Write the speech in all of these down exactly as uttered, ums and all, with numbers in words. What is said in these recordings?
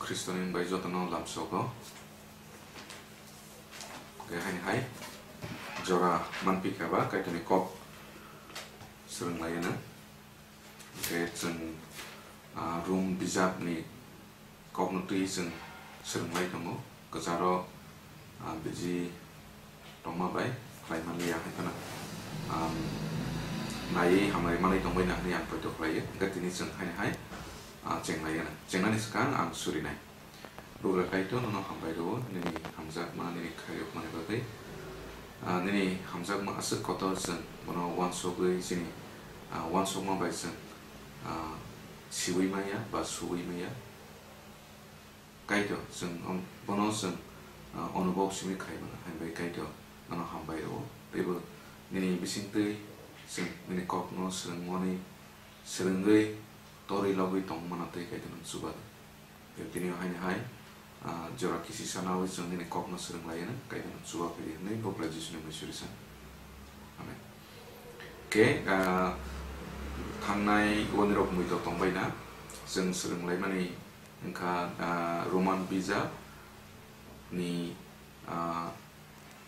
Khristoni bai jotono lamsogo. Khe haini hai jora manpikha ba Kaitorni kok swrwnglaiyano. Khe chwng, ah, Rom bijapni kokno twi chwng swrwnglai tongo. Kwcharo, ah, biji tongma bai khlai manliya hai phano, um, naiwi hamlai manwi tongbaino hwnwi ang poito khlaio. Hwnkhe tini chwng haini hai, ah, chenglaiyano. Chengnani swkang ang surinai. Bugra Kaitor, nono hambai rwo, nini hamjakma, nini khairokmani bagwi. Ah, nini hamjakma aswk kotor, chwng bono uansugwi chini, ah, uansukma bai chwng, ah, siui maya ba suui maya. Kaitor, chwng, um, bono chwng, ah, onubhob simi khai mano, hai bai Kaitor, nono hambai rwo. Teibo nini bisingtwi chwng nini kokno swrwngmani, swrwngwi torwi logwi tongmano tei Kaitor nwng chubago. Tini haini hai, ah, jora kisi sanawi chwng nini kokno swrwnglaiyano, Kaitor nwng chuba phiri hwnwi Bugra Jisuni mui suri san. Amen. Khe, ah, thangnai uanirok muitok tongbaina, chwng swrwnglaimani wngkha, ah, Roman bijapni, ah,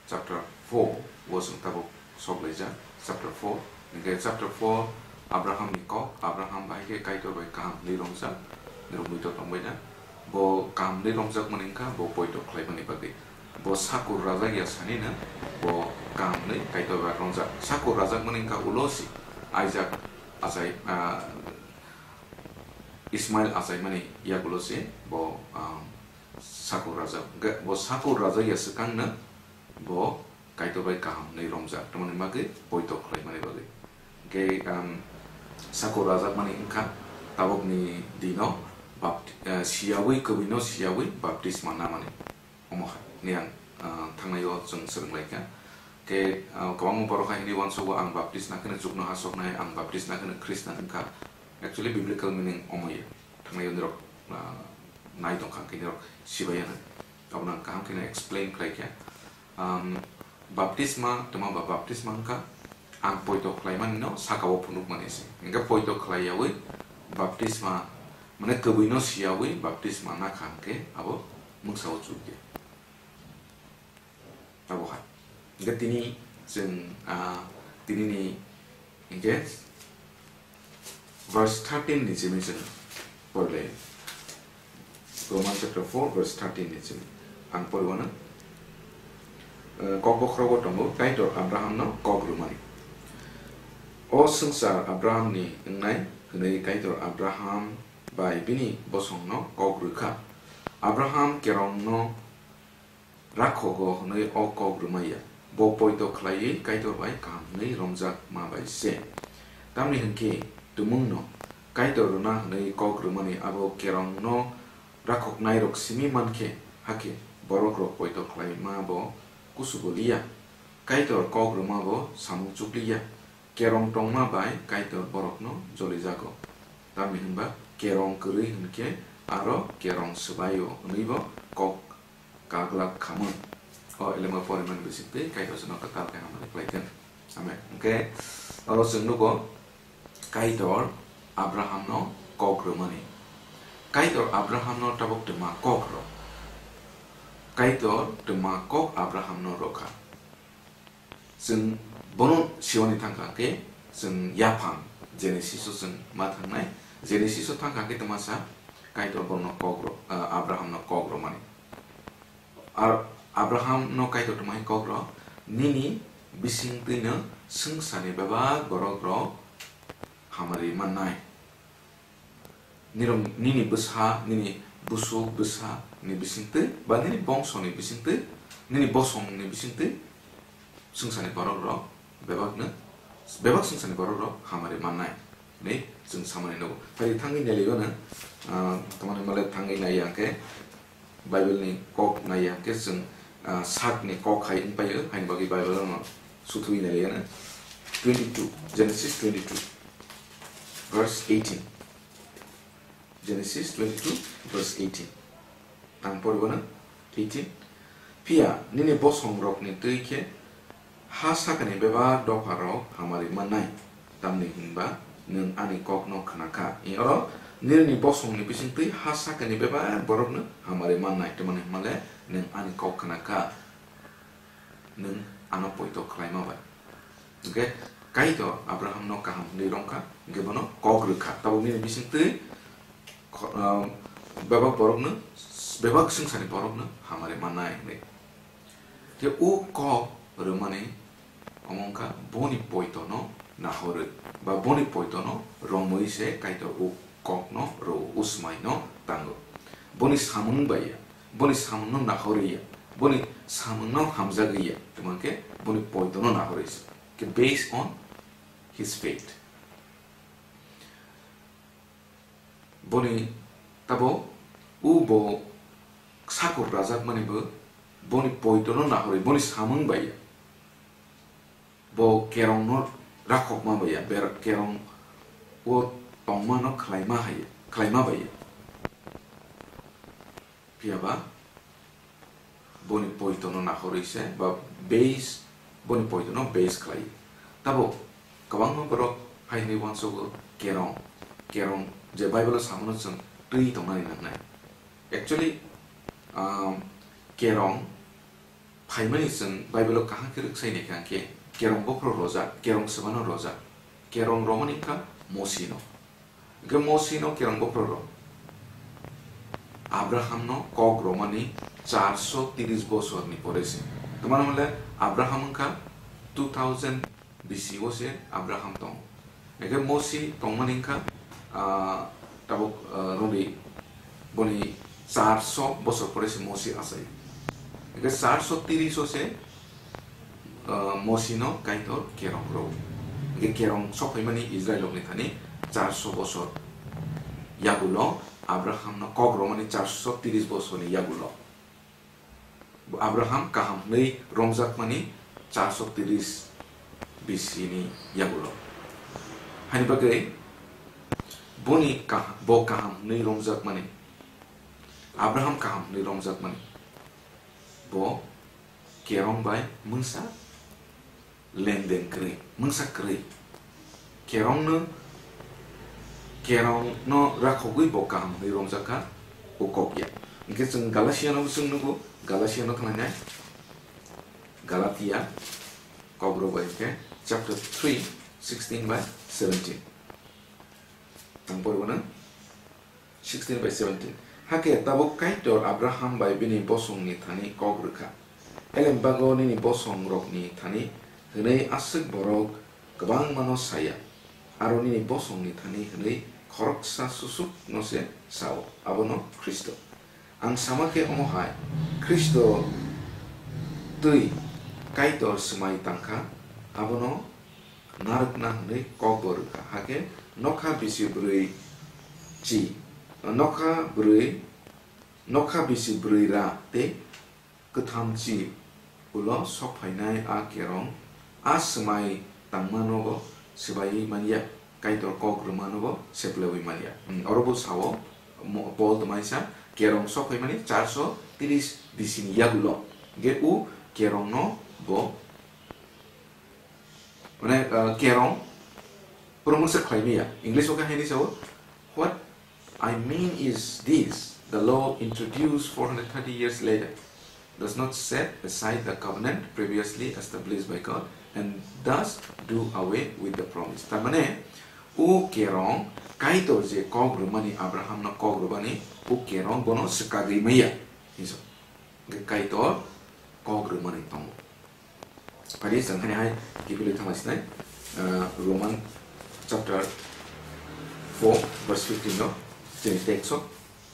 chapter four o chwng tabuk sok laijak, chapter four. Hwnkhe chapter four Abrahamni kok, Abraham bahai khe Kaitor bai kaham hwnwi romjak, nirok muitok tongbaina. Bo kaham hwnwi romjakmani wngkha bo poito khlaimani bagwi. Bo sakur rajak ya sanino bo kaham hwnwi Kaitor bai romjak. Sakur rajakmani wngkha ulo si Isaac achai, ah, Ismail achaimani yagulo se bo, ah, sakur rajak. Hwnkhe bo sakur rajak ya swkangno bo Kaitor bai kaham hwnwi romjak, tamoni bagwi poito khlaimani bagwi. Hwnkhe, um, sakur rajakmani wngkha tabukni dino bapti-, eh, siyawi, kwbwino siyawi baptisma namani. Omo hai hwnwi ang, ah, thangnai o chwng swrwnglaikha. Khe, ah, kwbangma borok hai hwnwi uansugo, "Ang baptisma kheno chukno hasoknai, ang baptisma kheno Khristan wngkha." Actually, biblical meaning omo ya. Thangnai o nirok, ah, nai tongkha, khe nirok sibaiya na. Abono ang kaham kheno explain khlaikha. Um, baptisma, twma ba baptisma wngkha ang poito khlaimanino saka-o phunukmani se. Hwnkhe poito khlaiyawi baptisma, mane kwbwino siyawi baptisma nakha hwnkhe abo mungsa-o chukya. Abo hai. Hwnkhe tini chwng, ah, tinini hwnkhe verse thirteen ni simi chwng porle. Roman chapter four verse thirteen ni simi. Ang poriwano, eh, kok bokhorogo tongo, Kaitor Abrahamno kok rwmani. O swngchar Abrahamni wngnai hwnwi Kaitor Abraham bai bini bosongno kok rwkha. Abraham kerongno rakhogo hwnwi o kok rwmaya. Bo poito khlaiwi Kaitor bai kaham hwnwi romjakma bai se. Tamni hwnkhe tumungno Kaitor rwna hwnwi kok rwmani abo kerongno rakhoknairok simi mankhe, hakhe borokrok poito khlaima bo kusugo liya. Kaitor kok rwma bo samung chukliya. Kerong tongma bai Kaitor borokno jolijago. Tamni hwnba kerong kwrwi hwnkhe aro kerong swbaio hwnwibo kok kaglak khamung. O elema porimani bisingtwi Kaitor chwngno kwtal khe hamari khlai thung. Amen. Hwnkhe oro chwng nugo Kaitor Abrahamno kok rwmani. Kaitor Abrahamno tabuk twma kok rw. Kaitor twma kok Abrahamno rwkha. Chwng bono siwani thangkha khe chwng yaphang Genesis-o chwng ma thangnai. Genesis-o thangkha khe twmasa Kaitor bono kok rw, ah, Abrahamno kok rwmani. Ar Abrahamno Kaitor twmai kok rw, "Nini bisingtwino swngcharni bebak borokrok hamari mannai." Nirok, nini bwsa, nini busuk bwsa ni bisingtwi, ba nini bongsoni bisingtwi, nini bosongni bisingtwi, swngcharni borokrok bebakno, bebak swngcharni borokrok hamari mannai hwnwi chwng samani nugo. Phai thangwi nailaiwano, ah, tamani male thangwi naiya hwnkhe Bible ni kok naiya hwnkhe chwng, ah, sakni kok hai wngpaio, haini bagwi Bible-o no sutwi nailaiwano. Twenty-two, Genesis twenty-two, verse eighteen. Genesis twenty-two, verse eighteen. Ang poriwano eighteen. Phiya nini bosongrokni twi khe ha sakani bebak dopharok hamari mannai, tamni hwnba nwng ani kokno khna kha. I oro Nini bosongni bisingtwi ha sakani bebak borokno hamari mannai, tamni hwnmale nwng ani kok khna kha, nwng ano poito khlaima bai. Hwnkhe Kaitor Abrahamno kaham hwnwi romkha, hwnkhe bono kok rwkha, tabuk nini bisingtwi kho-, um, bebak borokno, bebak swngcharni borokno hamari mannai hwnwi. Khe o kok rwmani omo wngkha boni poitono nahorwi, ba boni poitono romwi se Kaitor o kokno rwo, o swmaino tango. Boni samung bai ya, boni samungno nahorwi ya, boni samungno hamjagwi ya, tamo khe boni poitono nahorwi se. Khe based on his faith. Boni tabo o bo sakur rajakmani bo boni poitono nahorwi, boni samung bai ya. Bo kerongno rakhokma bai ya, ber-, kerong o tongmano khlaima hai ya, khlaima bai ya. Phiya ba boni poitono nahorwi se ba base, boni poitono base khlai. Tabo kwbangma borok hai hwnwi uansugo, kerong, kerong je Bible-o samono chwng twi tongnani nangnai. Actually, um, kerong phaimani chwng Bible-o kaham khe rwksai naikha hwnkhe kerong bophro rojak, kerong swbano rojak, kerong romani wngkha Mosino. Hwnkhe Mosino kerong bophro rok Abrahamno kok romani charso tiris bosorni pore se. Tamani hwnle Abraham wngkha two thousand B C o se Abraham tongo. Hwnkhe Mosi tongmani wngkha, ah, tabuk, ah, rwdi boni charso bosor pore se Mosi achai. Hwnkhe charso tiris o se, ah, Mosino Kaitor kerong rw. Hwnkhe kerong sokphaimani Israel rokni thani charso bosor yagulo, Abrahamno kok romani charso tiris bosorni yagulo. Abraham kaham hwnwi romjakmani charso tiris B C ni yagulo. Haini bagwi boni kah-, bo kaham hwnwi romjakmani, Abraham kaham hwnwi romjakmani, bo kerong bai mungsa lenden kwrwi, mungsa kwrwi. Kerongno, kerongno rakhogwi bo kaham hwnwi romjak kha, o kok ya. Hwnkhe chwng Galatiano chwng nugo, Galatiano thanglainai. Galatia kokrok bai khe chapter three, sixteen by seventeen. Tang poribano. Sixteen by seventeen. Hakhe tabuk Kaitor Abraham bai bini bosongni thani kok rwkha, "Elem bago nini bosongrokni thani," hwnwi aswk borok kwbangmano saya, aro nini bosongni thani hwnwi khoroksa susukno se sao, abono Khristo. Ang sama khe omo hai, Khristo twi Kaitor swmai tangkha, abono narwkna hwnwi kokbo rwkha. Hakhe nokha bisi bwrwi chi, nokha bwrwi, nokha bisi bwrwi ra tei kwtham chi ulo sok phainai a kerong, a swmai tangmanobo swbaiwi manya, Kaitor kok rwmanobo seplaiwi manya. Hmm, oro bo sao, mo-, Paul tongmani sa, kerong sok phaimani charso tiris bisi ni yagulo. Ge u kerongno bo Mane, uh, kerong, promote se khlai maya. English o khe haini sao, "What I mean is this, the law introduced four hundred thirty years later does not set aside the covenant previously established by God and thus do away with the promise." Tar mane, o kerong, Kaitor je kok rwmani, Abraham no kok rwmani, o kerong bono swkagwi maya. Hinso. Hwnkhe Kaitor kok rwmani tongo. Phai di, chwng haini hai kiphilwi thanglasinai, ah, Roman chapter four verse fifteen no, chini text o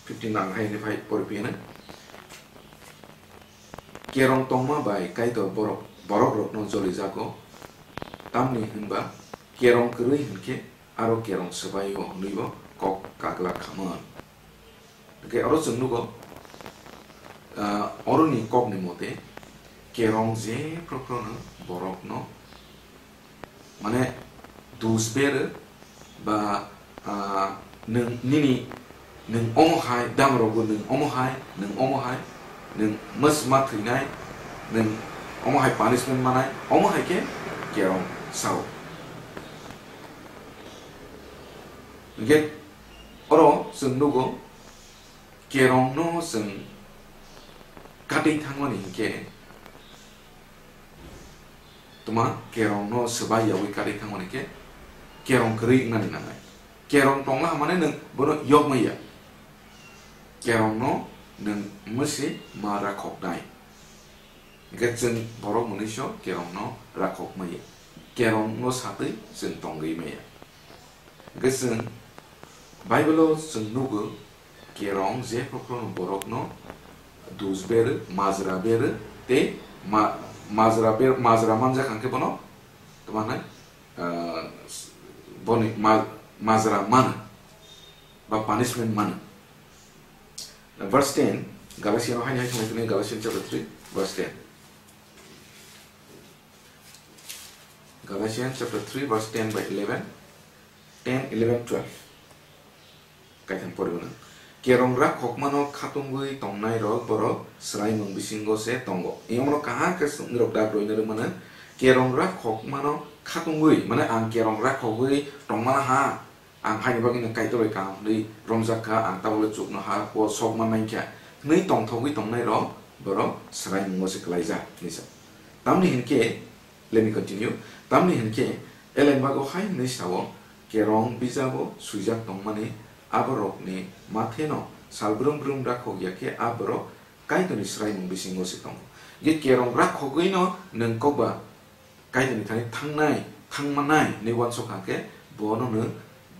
fifteen no ang haini phai pori phiyana. Kerong tongma bai Kaitor borok, borok rokno joli jago, tamni hwnba kerong kwrwi hwnkhe aro kerong swbai o hwnwi bo kok kaglak khamon. Hwnkhe oro chwng nugo, ah, oroni kokni mote kerong je phro phrono borokno, mane, dus ber ba, ah, nwng nini, nwng omo hai damrogo, nwng omo hai, nwng omo hai, nwng mas ma thwinai, nwng omo hai punishment manai, omo hai khe kerong sao. Hwnkhe Oro chwng nugo, kerongno chwng katwi thangmani hinkhe, tuma kerongno swbai yaui katwi thangmani khe kerong kwrwi wngnani nangnai. Kerong tongla hwnmani nwng bono yokmaya. Kerongno nwng mwse ma rakhoknai. Hingkhe chwng borok mwnwiso kerongno rakhokmaya. Kerongno satwi chwng tongwi maya. Hingkhe chwng Bible-o chwng nugo, kerong je phuru phuru borokno dus berwi, majra berwi, tei ma-, majra ber-, majra manjak hwnkhe bono tamo hwnwi, ah, boni ma-, majra mano ba punishment mano. Verse ten, Galatian-o haino hai thangwi phano Galatian chapter three, verse ten. Galatians chapter three, verse ten by eleven, ten, eleven, twelve. Kaitham poribo nang. Kerong rakhokmano khatungwi tongnairok borok swraimung bisingo se tongo. Iyongno kaham khe swngrok dak roina rwmano. Kerong rakhokmano khatungwi, mane ang kerong rakhogwi tongmana ha. Ang haini bagwino Kaitor bai kaham hwnwi romjak kha, ang tabukle chuknoha o sok mannai kha hwnwi tongthogwi tongnairok borok swraimungo se klaijak hinwi sa. Tamni hinkhe, let me continue, tamni hinkhe Ellenbago hai hwnwi sao, kerong bijabo swijak tongmani aborokni matheno sal brum brum rakhok ya khe a borok Kaitorni swraimung bisingo se tongo. Ge kerong rakhogwino nwng kokba Kaitorni thani thangnai, thangmanai hinwi uansuk kha khe, bono nwng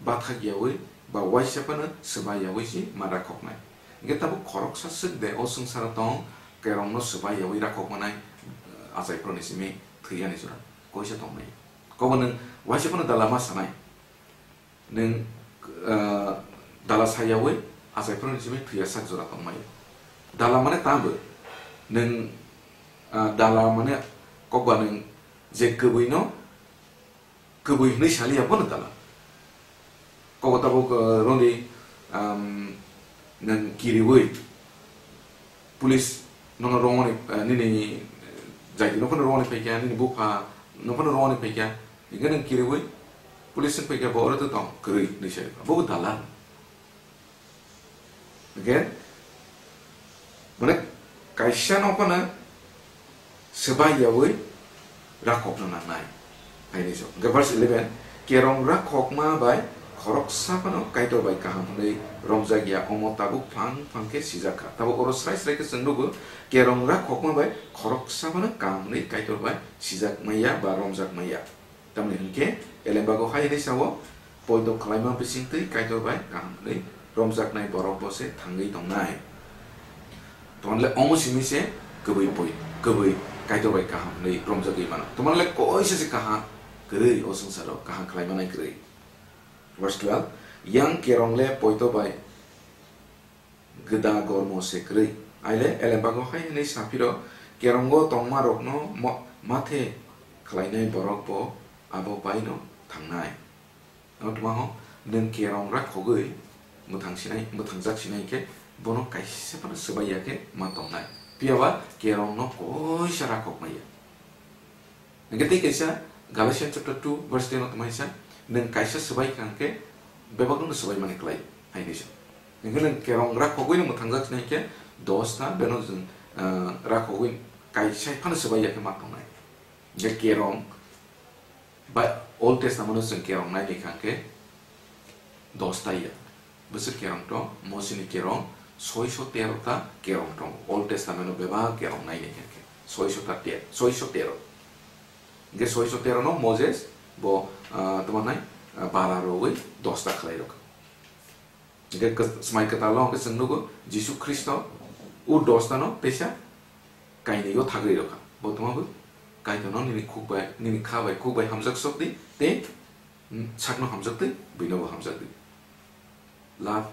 bathak yaui ba uaisa phano swbai yaui se ma rakhoknai. Hingkhe tabuk khoroksa swk de o swngcharo tong, kerongno swbai yaui rakhokmanai, eh, achai phuruni simi thwiyani jora koisa tongnai. Kobo nwng uaisa phano dala ma sanai. Nwng, ah, dala sayaui achai phano simi thwiya sak jora tongmai. Dala mane tamo? Nwng, ah, dala mane kokba nwng je kwbwino kwbwi hwnwi saliya bono dala. Kobo tabuk, ah, roni, am, nwng kiriui police nono romani, ah, nini, eh, jaiti no phano romani phaikha, nini bupha no phano romani phaikha, hingkhe nwng kiriui police se phaikha, bo oro to tong kwrwi hinwi sai, bo bo dalal. Hingkhe, mane, kaisa no phano swbai yaui rakhokno nangnai. Haini se. Hingkhe verse eleven, kerong rakhokma bai khoroksa phano Kaitor bai kaham hwnwi romjak ya, omo tabuk phang phang khe sijak kha. Tabuk oro srai srai khe chwng nugo, kerong rakhokma bai khoroksa phano kaham hwnwi Kaitor bai sijak maya ba romjak maya. Tamni hwnkhe, Elembago hai hwnwi sao, poito khlaima bisingtwi Kaitor bai kaham hwnwi romjaknai borok bo se thangwi tongnai. Tomanle omo simi se kwbwi poi, kwbwi Kaitor bai kaham hwnwi romjagwi mano. Tomanle koisa se kaham kwrwi o swngcharo, kaham khlai manai kwrwi. Verse twelve, yang kerong le poito bai gwda gormo se kwrwi. Aile Elembago hai hwnwi sa phiro, kerongo tongmarokno mo-, mathe khlainai borok bo abo baino thangnai. Ang tongma ho, nwng kerong rakhogwi mwthang sinai, mwthangjak sinai khe bono kaisa phano swbai ya khe ma tongnai. Phiya ba kerongno koisa rakhok maya. Hingkhe tei kaisa Galatians chapter two verse ten o tongmai sa, nwng kaisa swbai kha hingkhe bebakno swbai mani klai, hai hwnwi sa. Hingkhe nwng kerong rakhogwi nwng mwthangjak sinai khe dosta beno chwng, ah, rakhogwi kaisa phano swbai ya khe ma tongnai. Hingkhe kerong Ba Old Testament-o chwng kerong nainai kha hwnkhe dosta ya. Bwswk kerong tong, Mosini kerong soiso tero ta kerong tong. Old Testament-o bebak kerong nainai kha hwnkhe soiso ta ter-, soiso tero. Hwnkhe soiso tero no Moses bo, ah, tamo nai, ah, bara rogwi dosta khlai rwkha. Hingke kw-, Swmai Kwtal o hingke chwng nugo, Jisu Khristo o dosta no teisa kainwi o thagwi rwkha. Bo tongma bo Kaitor no nini khuk bai, nini kha bai, khuk bai hamjak sok di, tei, mm, sakno hamjak di, buino bo hamjak di. Love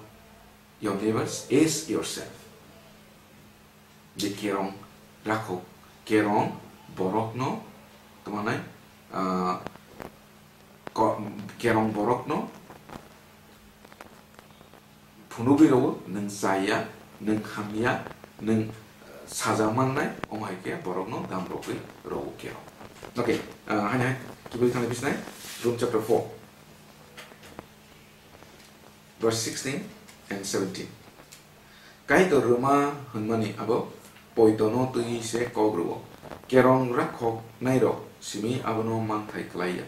your neighbors as yourself. Je kerong rakhok, kerong borokno tamo nai, ah, ko-, kerong borokno phunugwi rwo, nwng chaya, nwng hamya, nwng, eh, saja mannai, omo hai khe borokno dam rwgwi rwo kerong. Okay, ah, haino hai kibui thangwi bisinai, Rome chapter four. Verse sixteen and seventeen. Kaitor rwma hwnmani abo poitono twiwi se kok rwo. Kerong rakhoknairok simi abono manthai klai ya.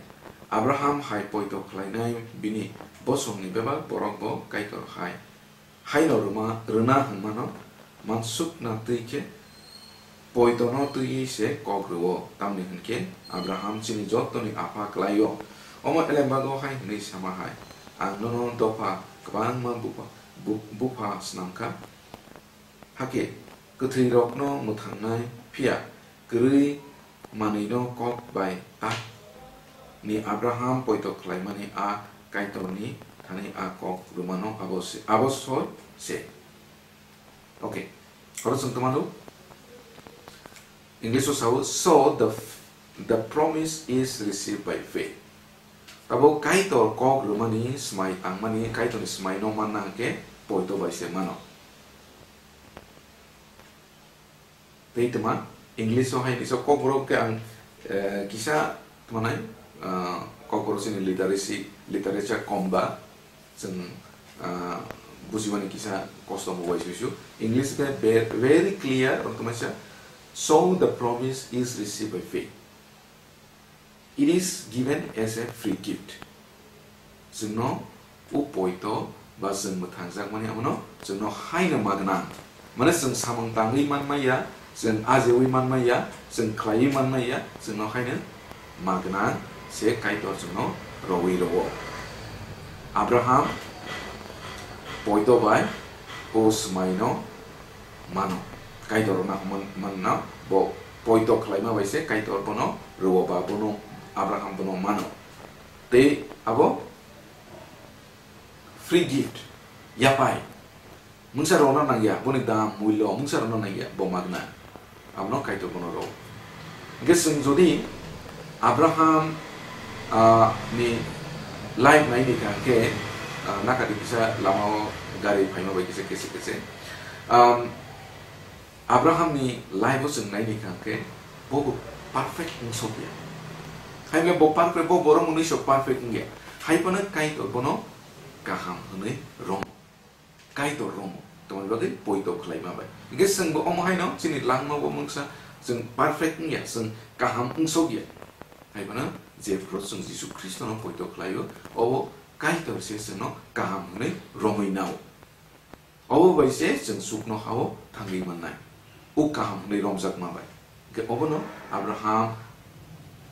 Abraham hai poito khlainai bini bosongni bebak borok bo Kaitor hai, haino rwma, rwna hwnmano mansukna twi khe poitono twiwi se kok rwo, tamni hwn khe Abraham chini jottoni apha klai-o. Omo elembago hai hwnwi sama hai, "Ang nono dopha kwbangma bupha, bu-, bupha snam kha." Hakhe kwthwirokno mwthangnai, phiya kwrwi manwino kok bai a ni Abraham poito khlaimani a Kaitorni thani a kok rwmano abo se, abo soi se. Okay, oro chwng twmano English o sao, "So the, the promise is received by faith." Tabo Kaitor kok rwmani, swmai tangmani, Kaitorni swmaino manna hwnkhe poito bai se mano. Tei twma English o hai ni so kokborok khe ang, eh, kisa tmanai, ah, kokborok chini literacy, literature kom ba chwng, ah, bujimani kisa kosto bo bai suisu. English khe ve-, very clear, oro tongmani sa, "So the promise is received by faith. It is given as a free gift." Chwngno o poito ba chwng mwthangjakmani abono chwngno haino magna. Mane chwng samung tangwi manmaya, chwng ajewi manmaya, chwng khlaiwi manmaya, chwngno haino magna se Kaitor chwngno rowi rwo. Abraham poito bai o swmaino mano. Kaitor rwna hwnman-, manna bo poito khlaima bai se Kaitor bono rwo ba bono Abraham bono mano. Tei abo free gift, yapai. Mungsa rwna nangya, boni dam, mulyo, mungsa rwna nangya, bo magna. Abono Kaitor bono rwo. Hwnkhe chwng jodi Abraham, ah, ni life nai ni kha hwnkhe, ah, nakati kisa lama o gari phaima bai kisa kese kese. Um, Abraham ni life o chwng nai ni kha hwnkhe bo bo perfect wng sok ya. Hai bo perfect, bo borok mwnwi sok perfect wng ya. Hai phano Kaitor bono kaham hwnwi rom. Kaitor romo, tongmani bagwi poito khlaima bai. Hwnkhe chwngbo omo haino chini langma bo mungsa chwng perfect wngya, chwng kaham wngsokya. Hai phano jephru chwng Jisu Khristono poito khlaio, obo Kaitor se chwngno kaham hwnwi romwi nao. Obo bai se chwng chuknoha-o thangwi mannai. O kaham hwnwi romjakma bai. Hwnkhe obono Abraham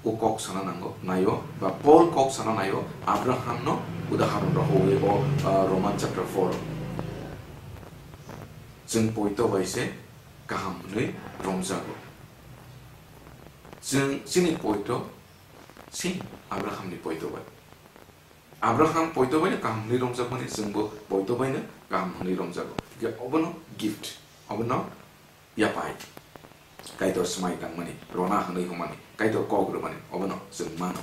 o kok sana nango, naio, ba Paul kok sana naio, Abraham no udaharon rohorwi o, ah, Roman chapter four o. Chwng poito bai se kaham hwnwi romjago. Chwng chini poito same Abraham ni poito bai. Abraham poito bai no kaham hwnwi romjakmani, chwngbo poito bai no kaham hwnwi romjago. Hwnkhe obono gift, obono yapai. Kaitor swmai tangmani, rona hwnwi hwnmani, Kaitor kok rwmani, obono chwng mano.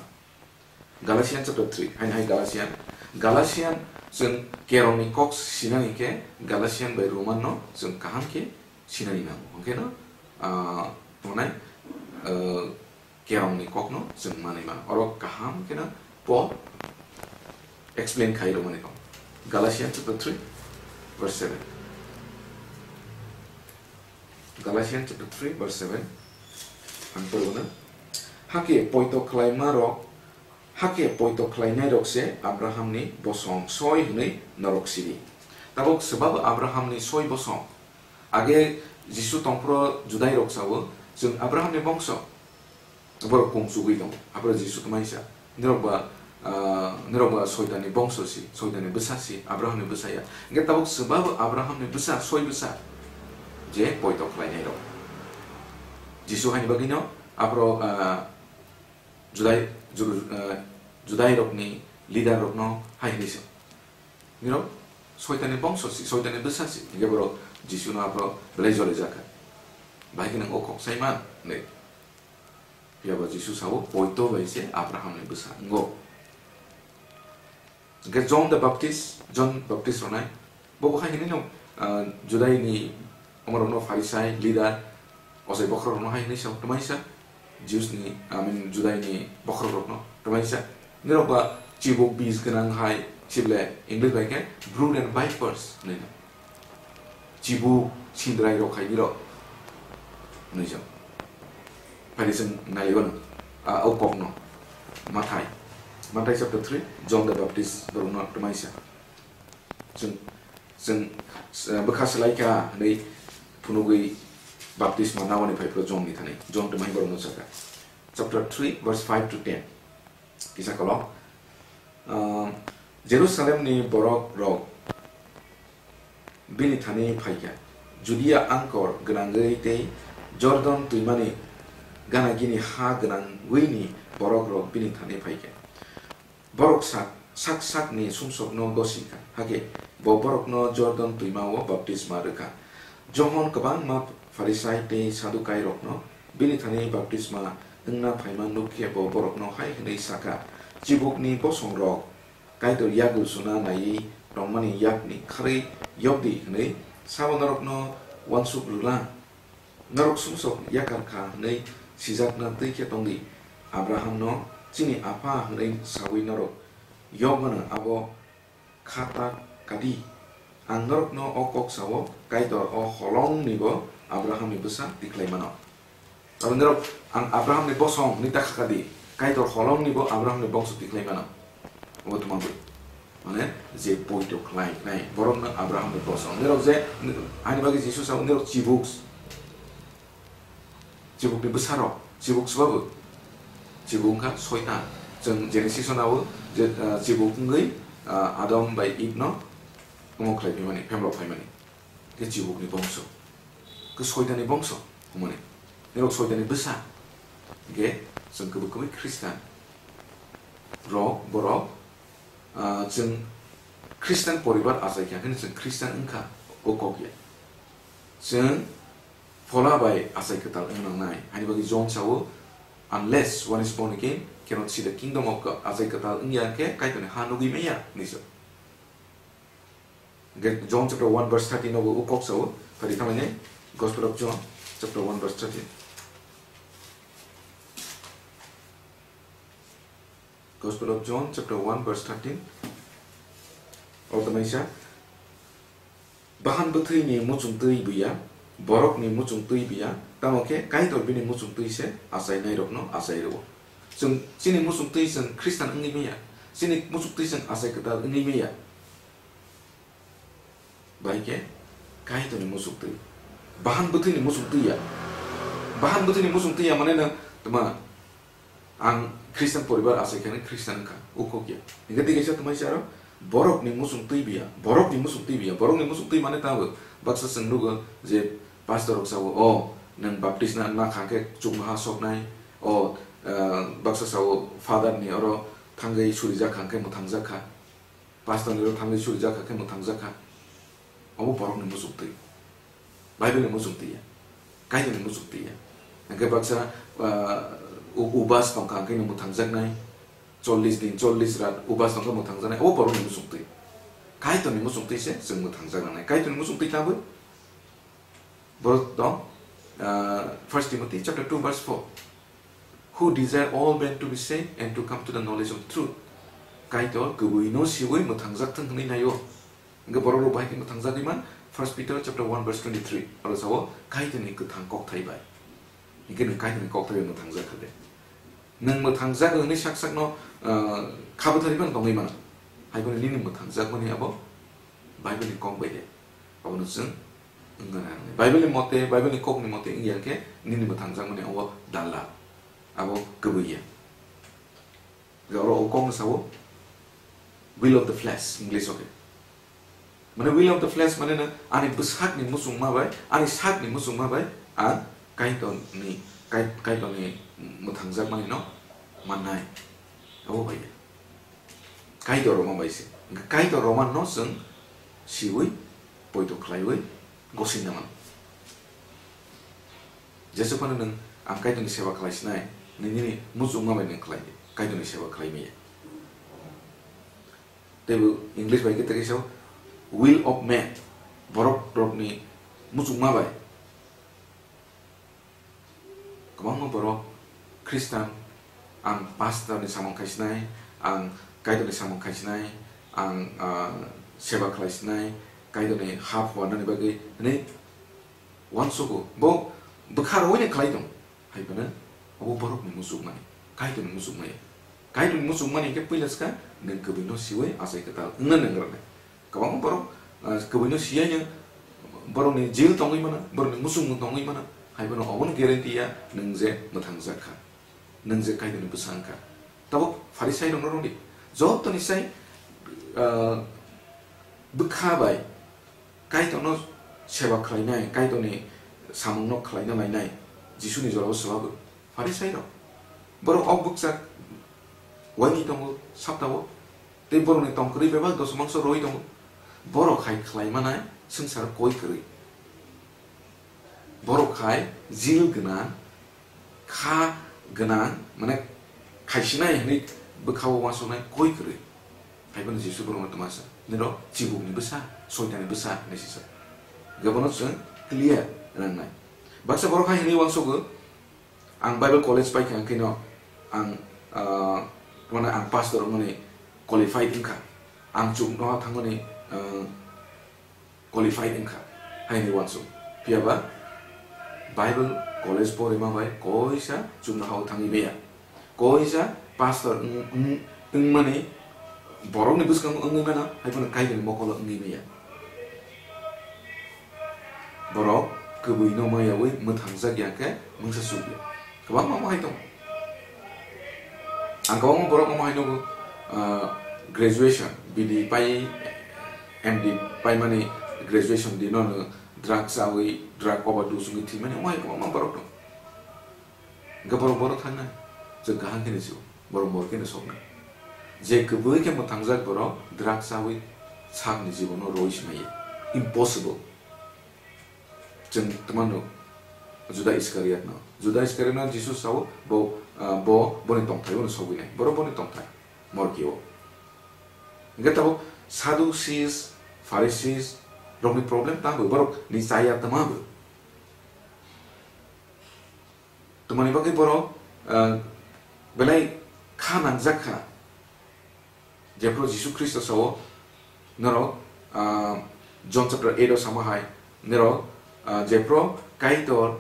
Galatian chapter three, haino hai Galatian, Galatian chwng kerongni kok sinani khe Galatian bai Roman no chwng kaham khe sinani nango. Hwnkhe no, ah, tongnai, ah, kerongni kokno chwng manwi mano. Oro kaham kheno Paul explain khai rwmani tong. Galatians chapter three, verse seven. Galatians chapter three, verse seven. Ang porwna. Hakhe poito khlaima rok, hakhe poito khlainai rok se Abraham ni bosong soi hwnwi norok sidi. Tabuk swbabo Abraham ni soi bosong. Age Jisu tongphuru Judai rok sao, "Chwng Abraham ni bongso." Borok kung chugwi tongo. Aphuru Jisu tongmani sa, "Nirok ba, ah, nirok ba Soitan ni bongso si, Soitan ni bwsa si, Abraham ni bwsa ya." Hwnkhe tabuk swbabo Abraham ni bwsa, soi bwsa, je poito khlainai rok. Jisu haini bagwi no aphuru, ah, Judai, Juru-, ah, Judai rok ni leader rok no hai hwnwi sa, "Nirok Soitan ni bongso si, Soitan ni bwsa si." Hwnkhe borok Jisu no aphuru belai jole jakha. "Bahai khe nwng o kok sai man?" hwnwi. Phiya ba Jisu sao, "Poito bai se Abraham ni bwsa wngo." Hwnkhe John the Baptist, John Baptist rwnai, bo bo hai hwnwi no, ah, Judai ni omo rok no Pharisai, leader, ochai bokhorok rok no hai hwnwi sa, "Twmai sa, Jews ni, I mean, Judai ni bokhorok rok no twmai sa. Nirok ba chibuk bis gwnang hai, Sible English bai khe brood and vipers hwnwi no. Chibuk sindrai rok khaini rok hwnwi jang. Phai chwng nailaibano, a, o kokno. Mathai. Mathai chapter three, John the Baptist borokno twmaisa. Chwng, chwng, eh, bwkha swlai kha hwnwi phunugwi baptisma naoni phai phuru John ni thani. John twmai borokno saka. Chapter three, verse five to ten. Kisa kolok. Ah, Jerusalem ni borok rok bini thani phaikha. Judia angkor gwnangwi tei Jordan twimani gana gini ha gwnangwi ni borok rok bini thani phaikha. Borok sak, sak sakni sumsokno gosingkha, hakhe bo borokno Jordan twimao baptisma rwkha. Johon kwbangma Pharisai tei Sadukairokno bini thani baptisma wngna phaima nuk khe bo borokno hai hwnwi sakha, "Chibukni bosongrok, Kaitor yago suna naiwi tongmani yakni kharwi yokdi hwnwi sabo norokno uansuk rwlang?" Norok sumsok yakar kha hwnwi sijakna twi khe tong di. Abrahamno chini apha hwnwi saui norok yokmano abo kha ta kadi. Ang norokno o kok sao, Kaitor o holongnibo Abrahamni bwsa tikhlai mano. Abo norok, "Ang Abrahamni bosong," hwnwi ta kha kadi. Kaitor holongnibo Abrahamni bongso tikhlai mano. Obo tma bwi? Mane, je poito khlai nai, borok no Abraham ni bosong. Nirok je, ani bagwi Jisu sa nirok chibuk. Chibuk ni bwsarok, chibuk swbabu. Chibuk wngkha Soitan. Chwng Genesis o nao je, ah, chibuk wngwi, ah, Adam bai Eve no omo khlai phaimani, phemrok phaimani. Khe chibuk ni bongso. Khe Soitan ni bongso, hwnmani. Nirok Soitan ni bwsa. Khe chwng kwbwi kwbwi Khristan. Rok, borok, ah, chwng Khristan poribar achai kha, hwnkheno chwng Khristan wngkha, o kok ya. Chwng Phola bai achai kwtal wng nangnai. Haini bagwi John sao, "Unless one is born again, cannot see the kingdom of God." Achai kwtal wngya khe Kaitorni ha nugwi manya, hwnwi sa. Hwnkhe John chapter one verse thirteen nobo o kok sao, phari thanglainai, Gospel of John chapter one verse thirteen. Gospel of John chapter one verse thirteen. O tongmani sa, "Bahan bwthwini muchung twi buya, borokni muchung twi buya, tamo khe Kaitor bini muchung twi se achainai rokno achai rwo." Chwng chini muchung twi chwng Khristan wngwi manya, chini muchung twi chwng achai kwtal wngwi manya. Bai khe Kaitorni muchuk twi. Bahan bwthwini muchuk twi ya. Bahan bwthwini muchuk twi ya mane no tma ang Christian poribar achai khe Christian wngkha, ukhuk ya. Hingke tei kaisa tma aro borokni muchuk twi biya, borokni muchuk twi biya, borokni muchuk twi mane tamo baksa chwng nugo je pastor rok sao, "O nwng baptisma na kha khe chuknoha soknai, o, eh, baksa sao father ni oro thangwi surijak kha khe mwthangjak kha." Pastor ni oro thangwi surijak kha khe mwthangjak kha. Obo borokni muchuk twi. Bible ni muchuk twi ya. Kaitor ni muchuk twi ya. Hingke baksa, ah, u-, ubas tongkha hingke no mwthangjaknai. Chollis din, chollis rat ubas tongkha mwthangjaknai. Obo borokni muchuk twi. Kaitor ni muchuk twi se chwng mwthangjak nangnai. Kaitor ni muchuk twi tabwi Borok tong, ah, First Timothy chapter two verse four. "Who desire all men to be saved and to come to the knowledge of truth." Kaitor kwbwi no siwi mwthangjak thung hwnwi naio. Hingke borok rok bahai khe mwthangjagwi man, First Peter chapter one verse twenty-three. Oro sao Kaitor ni kwthang kokthai bai. Hingke nwng Kaitor ni kokthai bai mwthangjak kha de. Nwng mwthangjak hwnwi sak sakno, ah, kha bwtharwi phano tongwi mano. Hai phano nini mwthangjak mani abo Bible ni kok bai de. Abono chwng wngna nangnai. Bible ni mote, Bible ni kok ni mote wngya khe nini mwthangjak mani abo dalal. Abo kwbwi ya. Oro o kok no sao will of the flesh, English o khe. Mane will of the flesh mane no ani bwsakni muchungma bai, ani sakni muchungma bai ang Kaitorni, Kai-, Kaitorni mwthangjakmani no mannai. Abo bai ya. Kaitor rwma bai se. Hingke Kaitor rwma no chwng siwi, poito khlaiwi, gosingna mano. Jesu phano nwng ang Kaitorni seba khlai sinai, nini muchungma bai nwng khlai di. Kaitorni seba khlai maya. Teibo English bai khe tei kaisa will of man, borok rokni muchungma bai. Kwbangma borok Khristan, ang pastor ni samung khai sinai, ang Kaitor ni samung khai sinai, ang, ah, seba khlai sinai, Kaitorni ha phuarnani bagwi hwnwi uansugo. Bo bwkha rohino khlai tong, hai phano obo borokni muchukmani, Kaitorni muchukmaya. Kaitorni muchukmani hinkhe puila swkang nwng kwbwino siwi achai kwtal wngna nang rwnai. Kwbangma borok, ah, kwbwino siyano borokni jail tongwi mano, borokni muchungmung tongwi mano, hai phano obono guarantee ya nwng je mwthangjak kha, nwng je Kaitorni bwsa wng kha. Tabuk Pharisairokno rwdi, jotoni sai, ah, bwkha bai Kaitorno seba khlainai, Kaitorni samungno khlaina lainai, Jisuni jorao swlago. Pharisairok, borok ok bwkchak uaini tongo saptao, tei borokni tong kwrwi bebak dosomangso rwi tongo. Borok hai khlai manai swngcharo koi kwrwi. Borok hai jil gwnang, kha gwnang, mane khaisinai hwnwi bwkhao uansuknai koi kwrwi. Hai phano Jisu borokno twma sa, "Nirok chibukni bwsa, soitanni bwsa," hinwi sisa. Hwnkhe bono chwng clear rwngnai. Baksa borok hai hwnwi uansugo, "Ang Bible college paikha, hwnkhe no ang, ah, mane ang pastor wngmani qualified wngkha. Ang chuknoha thangmani, ah, qualified wngkha," hai hwnwi uansuk. Phiya ba Bible college porima bai koisa chuknohao thangwi maya. Koisa pastor wng-, wng-, wngmani borokni bwskango wngwi mano, hai phano Kaitorni mokolo wngwi maya. Borok kwbwino mayawi mwthangjak ya khe mungsa chukya. Kwbangma omo hai tongo. Ang kwbangma borok omo hai nugo, ah, graduation, B D pai, M D paimani graduation dino no drug chawi, drug overdose wngwi thwimani omo hai kwbangma borok tongo. Hwnkhe borok bono thangnai, chwng kaham khe ni sio, borok mor khe ni soknai. Je kwbwi khe mwthangjak borok drug chawi sakni jibono roi se maya. Impossible. Chwng twmano Juda Iskariotno. Juda Iskariotno Jisu sao bo, ah, bo boni tongthai bono sogwi nai. Borok boni tongthai mor khe o. Hwnkhe tabuk Sadducees, Pharisees rokni problem tamo borok ni chaya tamo bo. Tamoni bagwi borok, ah, belai kha nangjak kha. Jephru Jisu Khristo sao, norok, ah, John chapter eight o sama hai, norok, ah, jephru Kaitor,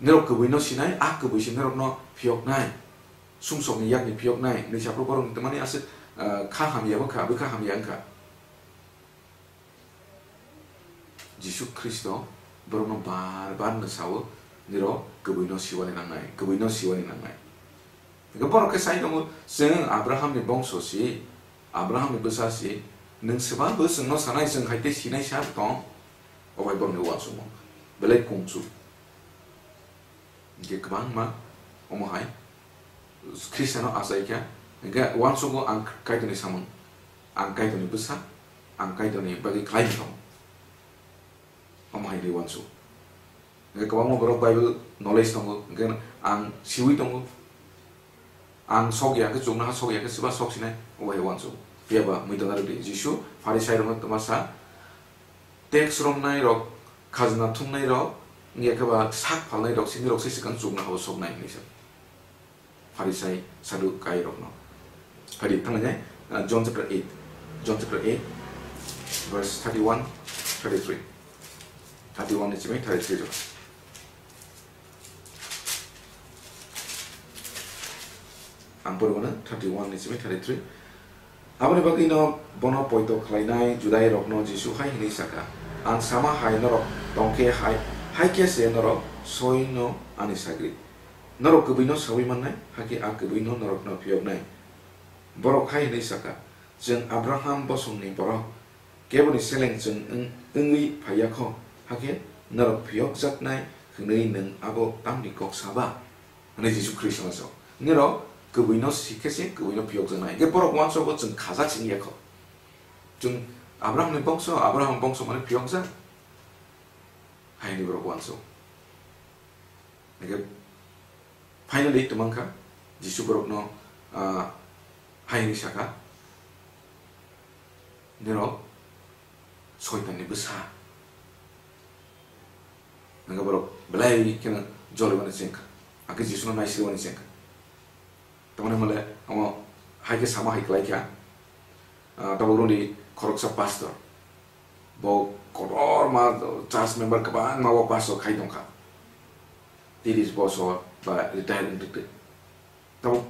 norok kwbwino sinai, a kwbwi se norokno phiyoknai. Sumsokni yakni phiyoknai, hinwi saphru borokni tamani aswk, ah, kha hamya wngkha, bwkha hamya wngkha. Jisu Khristo borokno bar bar no sao, "Nirok kwbwino siwani nangnai, kwbwino siwani nangnai." Hwnkhe borok khe sai tongo, "Chwng Abrahamni bongso si, Abrahamni bwsa si, nwng swbang bo chwngno sanai, chwng hai tei sinai sa tong?" Obo hai borokni uansukmung belai kungchu. Hwnkhe kwbangma omo hai Khristiano achai kha, hwnkhe uansugo ang Kaitorni samung, ang Kaitorni bwsa, ang Kaitorni bagwi khlai tong, omo hai hinwi uansugo. Hwnkhe kwbangma borok Bible knowledge tongo, hwnkhe ang siwi tongo, ang sok ya khe chuknoha sok ya khe swba sok sinai, obo hai uansugo. Phiya ba muitu narwk di, Jisu Pharisairokno twma sa, tax romnai rok, khajna thumnai rok, wngya khe ba sak phalnai rok, simi rok se swkang chuknohao soknai hinwi sa. Pharisai, Sadukai rokno. Phadi thanglainai, uh, John chapter eight. John chapter eight, verse thirty-one, thirty-three. Thirty-one ni simi thirty-three jora. Ang porwano thirty-one ni simi thirty-three. Aboni bagwino bono poito khlainai Judairokno Jisu hai hwnwi sakha, "Ang sama hai norok tongkhe hai, hai khe se norok soino ani sagri. Norok kwbwino saui mannai, hakhe a kwbwino norokno phiyoknai." Borok hai hwnwi sakha, "Chwng Abraham bosongni borok, keboni seleng chwng wng-, wngwi phaiya kho, hakhe norok phiyokjaknai hwnwi nwng abo tamni kok sa ba?" Hwnwi Jisu Khristo no sao. Nirok kwbwino sikhe se kwbwino phiyokjaknai. Hwnkhe borok uansugo chwng khajak se wngya kho. Chwng Abrahamni bongso, Abraham bongso mane phiyokjak. Haini borok uansugo. Hwnkhe finally twmang kha, Jisu borokno, ah, hai hwnwi sakha, "Nirok Soitanni bwsa." Hwnkhe borok belai kheno jolibani chengkha, hakhe Jisuno naisirwani chengkha. Tamoni hwnle omo hai khe sama hai khlai kha, ah, tabuk rwdi khoroksa pastor. Bo kotorma church member kwbangma o pastor khai tongkha. Tiris bosor ba retire wng twi. Tabuk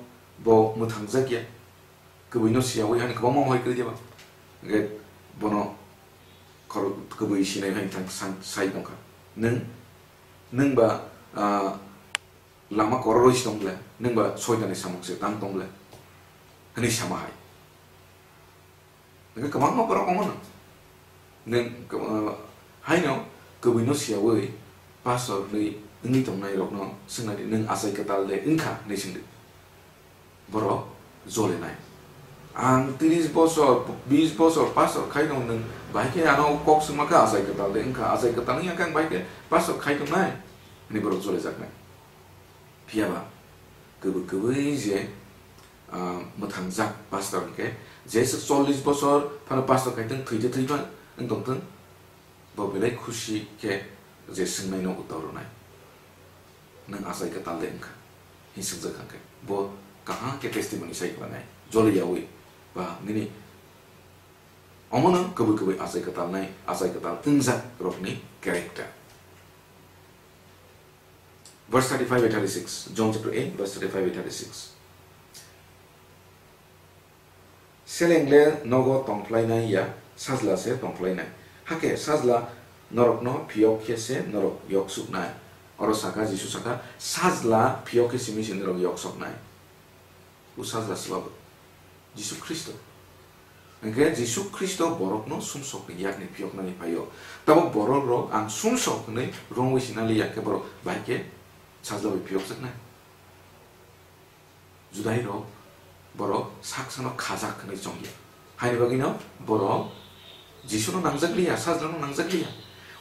bo mwthangjakya. Kwbwino siyawi ani kwbangma mohai kwrwi diba. Hwnkhe bono khorok kwbwi sinai hai thang sang-, sai tongkha. Nwng, nwng ba, ah, lama kororoi si tong ble, nwng ba soitani samung se tang tong ble, hwnwi sama hai. Hwnkhe kwbangma borok ongmano. Nwng, ah, haino kwbwino siyawi pastor hwnwi wngwi tongnai rokno swngnai di, nwng achai kwtal de wngkha hwnwi swngdi. Borok jolenai. Ang tris bosor, bis bosor pastor khaino nwng bahai khe ano kok swngma kha achai kwtal de wngkha, achai kwtal wngya khe ang bahai khe pastor khai tongnai hwnwi borok jolejaknai. Phiya ba kwbwi kwbwi je, ah, mwthangjak pastor hwnkhe, jeswk chollish bosor phano pastor khai thwng, thwi de thwi pha wng tong thwng, bo belai khusi khe je swngnaino uttor rwnai, "Nwng achai kwtal de wngkha?" hwnwi swngjak kha khe, bo kaham khe testimony sai khlainai, joli yaui ba nini omono kwbwi kwbwi achai kwtal nai, achai kwtal wngjak rokni character. Verse thirty-five and thirty-six, John chapter eight, verse thirty-five and thirty-six. Selengle nogo tongphlainai ya, sajla se tongphlainai. Hakhe sajla norokno phiyok khe se norok yoksuknai. Oro saka, Jisu saka, sajla phiyok khe simi se norok yoksoknai. O sajla swbabo Jisu Khristo. Hwnkhe Jisu Khristo borokno sumsokni yakni phiyoknani phaio. Tabuk borokrok ang sumsok hwnwi romwi sinali ya khe borok bai khe sajla bai phiyokjaknai. Judairok borok saksano khajak hwnwi chongya. Haini bagwino borok Jisuno nangjakliya, sajlano nangjakliya.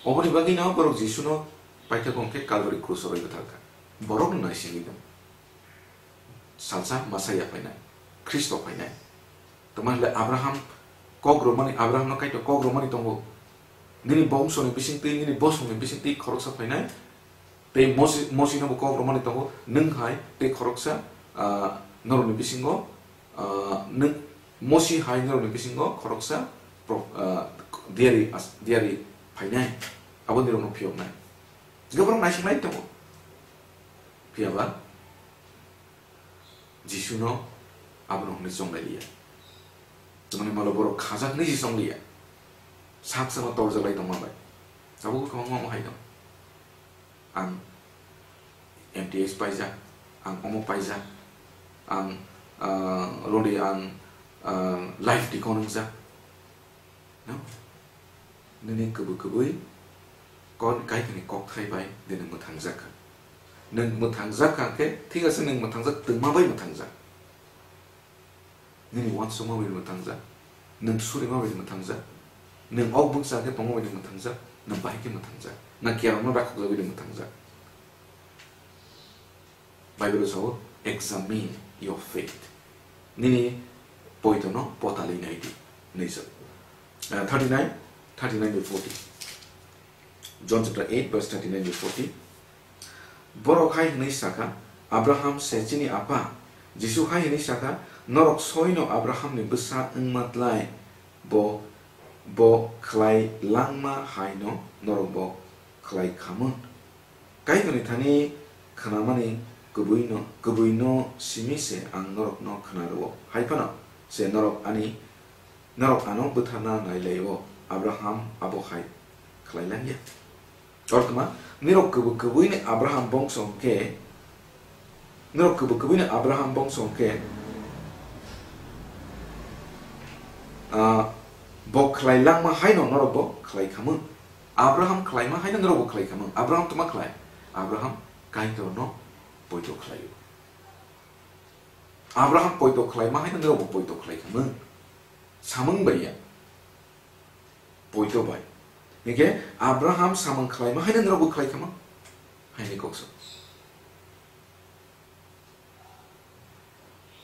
Oboni bagwino borok Jisuno paithak wngkhe Kalvari kruso bai bwtharkha. Borokno naisingwi tong. Salsa Masaia phainai, Khristo phainai. Tongmani hwnle Abraham kok romani, Abrahamno Kaitor kok romani tongo. Nini bongsoni bisingtwi, nini bosongni bisingtwi khoroksa phainai. Tei Mosi, Mosino bo kok romani tongo, nwng hai tei khoroksa, ah, norokni bisingo, ah, nwng, Mosi hai norokni bisingo khoroksa pro-, ah, diyari as-, diyari phainai, abo nirokno phiyoknai. Hwnkhe borok naisinglai tongo. Phiya ba Jisuno abono hwnwi chonglai liya. Tamoni malo borok khajak hwnwi se chongliya. Sak samo torjak lai tongma bai. Tabuk kwbangma omo hai tong. Ang M T S paijak, ang omo paijak, ang, ah, roni ang, ah, life deacon wngjak. No? Nini kwbwi kwbwi kon-, Kaitorni kokthai bai nini mwthangjak kha. Nwng mwthangjak kha khe, thik ase, nwng mwthangjak twma bai mwthangjak. Nini uansukma bai mwthangjak, nwng surima bai mwthangjak, nwng ok bwkcha khe tongma bai mwthangjak, nwng bahai khe mwthangjak, na kerongno rakhokjagwi mwthangjak. Bible o sao, "Examine your faith." Nini poitono potalwi nai di, hwnwi sao. Ah, thirty-nine, thirty-nine to forty. John chapter eight, verse thirty-nine to forty. Borok hai hwnwi sakha, "Abraham se chini apha." Jisu hai hwnwi sakha, "Norok soino Abrahamni bwsa wngma tlai, bo, bo khlai langma haino norok bo khlai khamung." Kaitorni thani khnamani kwbwino, kwbwino simi se ang norokno khna rwo. Hai phano se norok ani, norok ano bwtharna nai lai-o, Abraham abo hai khlai lang ya. Ortma, nirok kwbwi kwbwini Abraham bongso hwnkhe, nirok kwbwi kwbwini Abraham bongso hwnkhe, ah, bo khlai langma haino norok bo khlai khamung. Abraham khlaima haino norok bo khlai khamung. Abraham tma khlai? Abraham Kaitorno poito khlaio. Abraham poito khlaima haino norok bo poito khlai khamung. Samung bai ya. Poito bai. Hingke Abraham samung khlaima haino norok bo khlai khamung. Haini koksa.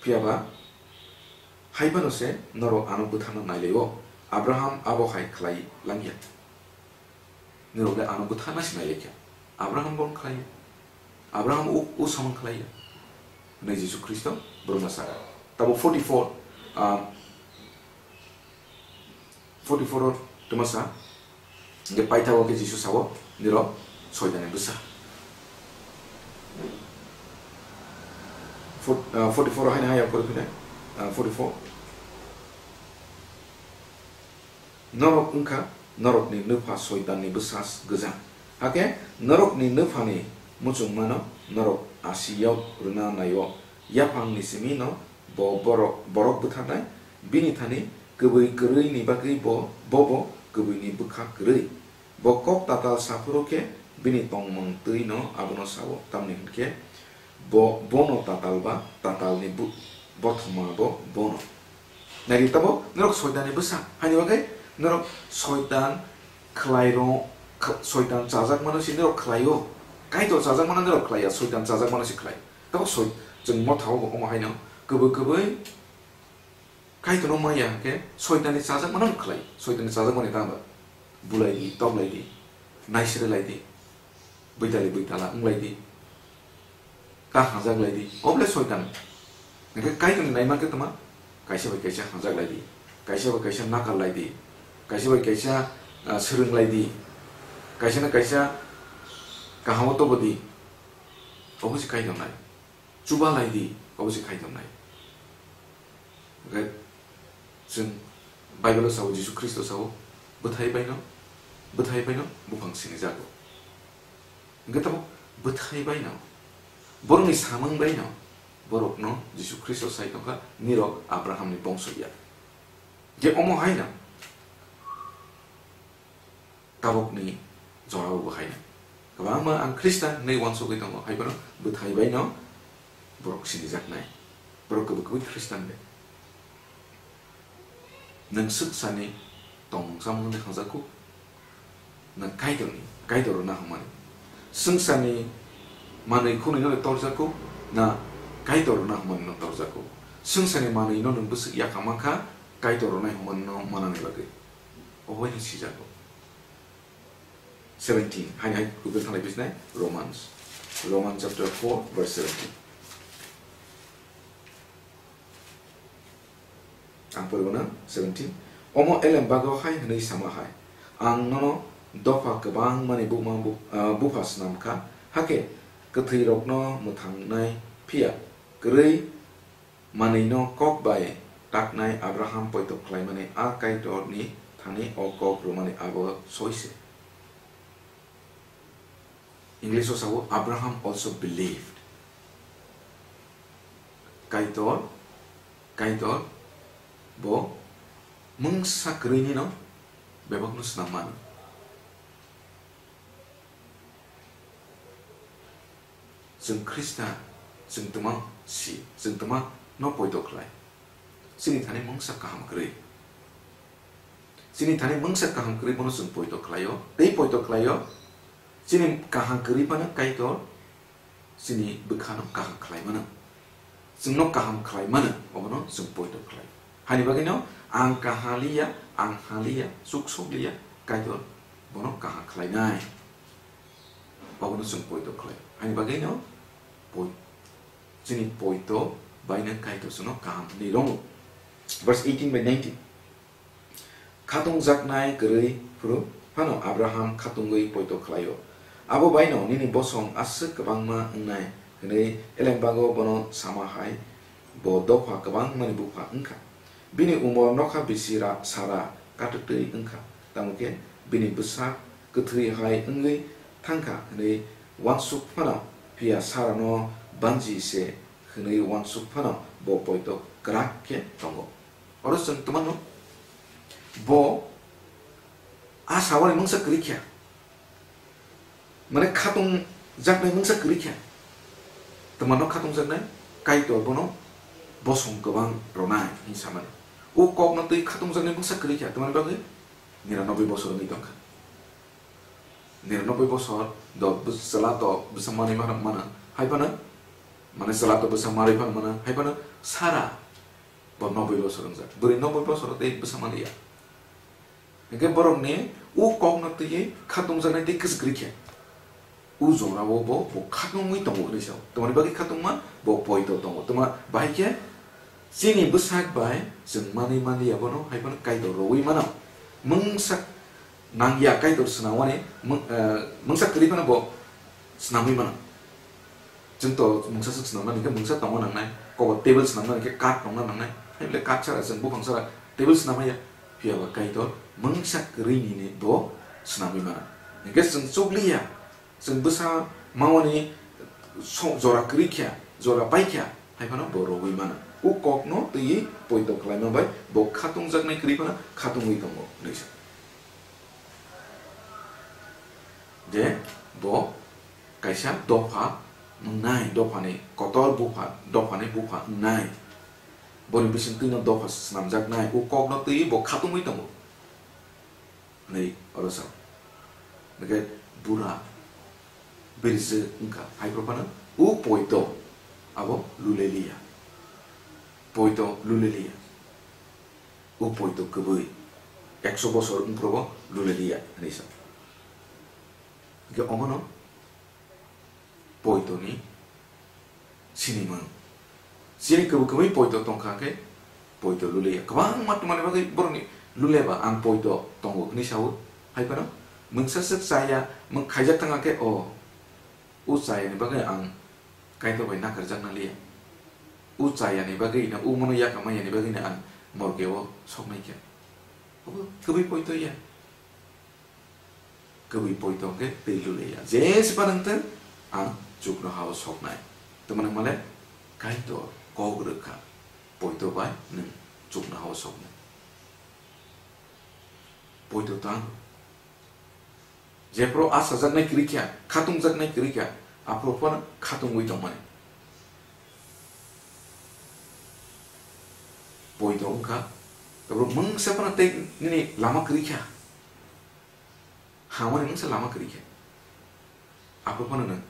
Phiya ba, hai phano se norok ano bwtharna nai lai-o, Abraham abo hai khlai lang ya. Norok le ano bwtharna se nai lai kha. Abraham bo khlai ya. Abraham o, o samung khlai ya. Hwnwi Jisu Khristo borokno sa kha. Tabuk forty-four, ah, Forty four o twma sa, hingke paithago khe Jisu sao, nirok soitani bwsa. For-, ah, forty four o haino haya pori phine, ah, forty four. Norok wngkha norokni nwpha soitanni bwsa gwja. Hakhe norokni nwphani muchungmano norok asiyok rwna naio. Yaphangni simi no bo borok, borok butharnai, bini thani kwbwi kwrwi ni bagwi bo, bobo kwbwi ni bwkha kwrwi. Bo kok tatal saphuru khe bini tongmung twi no abono sao, tamni hwn khe bo, bono tatal ba tatal ni bu-, bothoma bo bono. Naidi tabo norok soitan ni bwsa, haini bagwi norok soitan khlai rw, kh-, soitan chajak mano si norok khlai o, Kaitor chajak mano norok khlai ya, soitan chajak mano si khlai. Tabo soi-, chwng motha o omo haino kwbwi kwbwi Kaitorno maya hwnkhe soitanni chajakmano khlai, soitanni chajakmani tamo ba? Bulai di, toklai di, naisre lai di, buitali buitala wng lai di, ta hanjak lai di, obo le soitan. Hwnkhe Kaitorni naima khe tongma? Kaisa bai kaisa hanjak lai di, kaisa bai kaisa nakar lai di, kaisa bai kaisa, ah, swrwng lai di, kaisa na kaisa kaham o tobo di, obo se Kaitor nai. Chuba lai di, obo se Kaitor nai. Hwnkhe chwng Bible o sao, Jisu Khristo sao, bwthai baino, bwthai baino buphang sinijago. Hwnkhe tamo bwthai baino, borokni samung baino, borokno Jisu Khristo sai tongkha, nirok Abrahamni bongso ya. Je omo haino, Tabukni jorao bo haino kwbangma ang Khristan hinwi uansugwi tongo, hai phano bwthai baino borok sinijaknai, borok kwbwi kwbwi Khristan de. Nwng swk sani tongmung chamung de hwnjakgo, na Kaitorni, Kaitor rwna hwnmani? Swngcharni manwi khunui no torjakgo, na Kaitor rwna hwnmani no torjakgo? Swngcharni manwi no nwng bwswk yakha mankha, Kaitor rwnai hwnmani no manani bagwi. Obo hai sijago. Seventeen, hai hai kubui thanglai bisnai, Romans. Romans chapter four, verse seventeen. Ang poribo na, seventeen. Omo elembago hai hwnwi sama hai, ang nono dopha kwbangmani buma bu-, ah, bupha snam kha, hakhe kwthwirokno mwthangnai phiya kwrwi manwino kok bai taknai Abraham poito khlaimani a Kaitorni thani o kok rwmani abo soi se. English o sao, Abraham also believed. Kaitor, Kaitor bo mungsa kwrwini no bebakno snam mano. Chwng Khrista, chwng twma si, chwng twma no poito khlai. Chini thani mungsa kaham kwrwi. Chini thani mungsa kaham kwrwi bono chwng poito khlaio. Tei poito khlaio, chini kaham kwrwi phano Kaitor chini bwkhano kaham khlai mano. Chwngno kaham khlai mano, obono chwng poito khlai. Hani bagwino ang kaham liya, ang ha liya, chuk sok liya, Kaitor bono kaham khlainai. Obono chwng poito khlai. Hani bagwino poi-, chini poito baino Kaitor chwngno kaham hwnwi rongo. Verse eighteen by nineteen. Khatungjaknai kwrwi phuru phano Abraham khatungwi poito khlaio. Abo baino nini bosong aswk kwbangma wngnai hwnwi elembago bono sama hai, bo dopha kwbangmani bupha wngkha. Bini umor nokha bisi ra-, sara katwtwi wngkha, tamo khe bini bwsak kwthwi hai wngwi thangkha hwnwi uansuk phano, phiya Sarano banji se hwnwi uansuk phano bo poito kwrak khe tongo. Oro chwng twmano bo a sawani mungsa kwrwi kha. Mane khatung jaknai mungsa kwrwi kha. Twmano khatung jaknai, Kaitor bono bosong kwbang rwnai hinwi samani. O kokno twi khatung jaknai mungsa kwrwi kha, twmani bagwi niranobboi bosor wngwi tongkha. Niranobboi bosor do bwsala to bwsa manwi mano, mano. Hai phano, mane chwla to bwsa manwi phano mano. Hai phano Sara bo nobboi bosor wngjak. Bwrwi nobboi bosor tei bwsa manliya. Hingke borokni o kokno twiwi khatungjaknai tei kwchwk kwrwi khe. O jorao bo, bo khatungwi tongo hwnwi sao. Tamoni bagwi khatungma bo poito tongo. Tama bahai khe chini bwsak bai chwng manwi manliya bono, hai phano Kaitor rwui mano. Mungsa nangya Kaitor swnamani mung-, eh, mungsa kwrwi phano bo swnamwi mano. Chwng to mungsa swk swnamnani khe mungsa tongma nangnai, kobo table swnamnani khe kath tongna nangnai, hai bole kath sara chwng buphang sara table swnam ya, phiya ba Kaitor mungsa kwrwini bo swnamwi mano. Hinkhe chwng chukliya, chwng bwsa mawani so-, jora kwrwi kha, jora pai kha, hai phano bo rogwi mano. O kokno twiwi poito khlaima bai bo khatungjaknai kwrwi phano khatungwi tongo, hwnwi sa. Je bo kaisa dopha wngnai, dophani kotor bupha, dophani bupha wngnai. Boni bisingtwino dopha swnamjaknai, o kokno twiwi bo khatungwi tongo. Hwnwi oro sa. Hwnkhe bura birjwk wngkha, hai phano o poito abo luleliya. Poito luleliya. O poito kwbwi ekso bosor wngphrubo luleliya hwnwi sa. Hwnkhe omono poitoni sinimung. Chini kwbwi kwbwi poito tongkha khe poito luleya. Kwbangma tongmani bagwi borokni luleba ang poito tongo hwnwi sao. Hai phano mungsa swk chaya, mung khaijak thangkha khe o, o chayani bagwi ang Kaitor bai nakarjak naliya. O chayani bagwi no, o mano yakama yani bagwi no ang morgeo soknai kha. Obo kwbwi poito ya. Kwbwi poito hwnkhe twi luleya. Jesa phano wngthung, ang chuknohao soknai. Tamoni hwnmale Kaitor kok rwkha, poito bai nwng chuknohao soknai. Poito tang. Jephru achajaknai kwrwi kha, khatungjaknai kwrwi kha, aphuru phano khatungwi tongmani. Poito wngkha, tabuk mungsa phano tei nini lama kwrwi kha. Hamani mungsa lama kwrwi khe. Aphuru phano nwng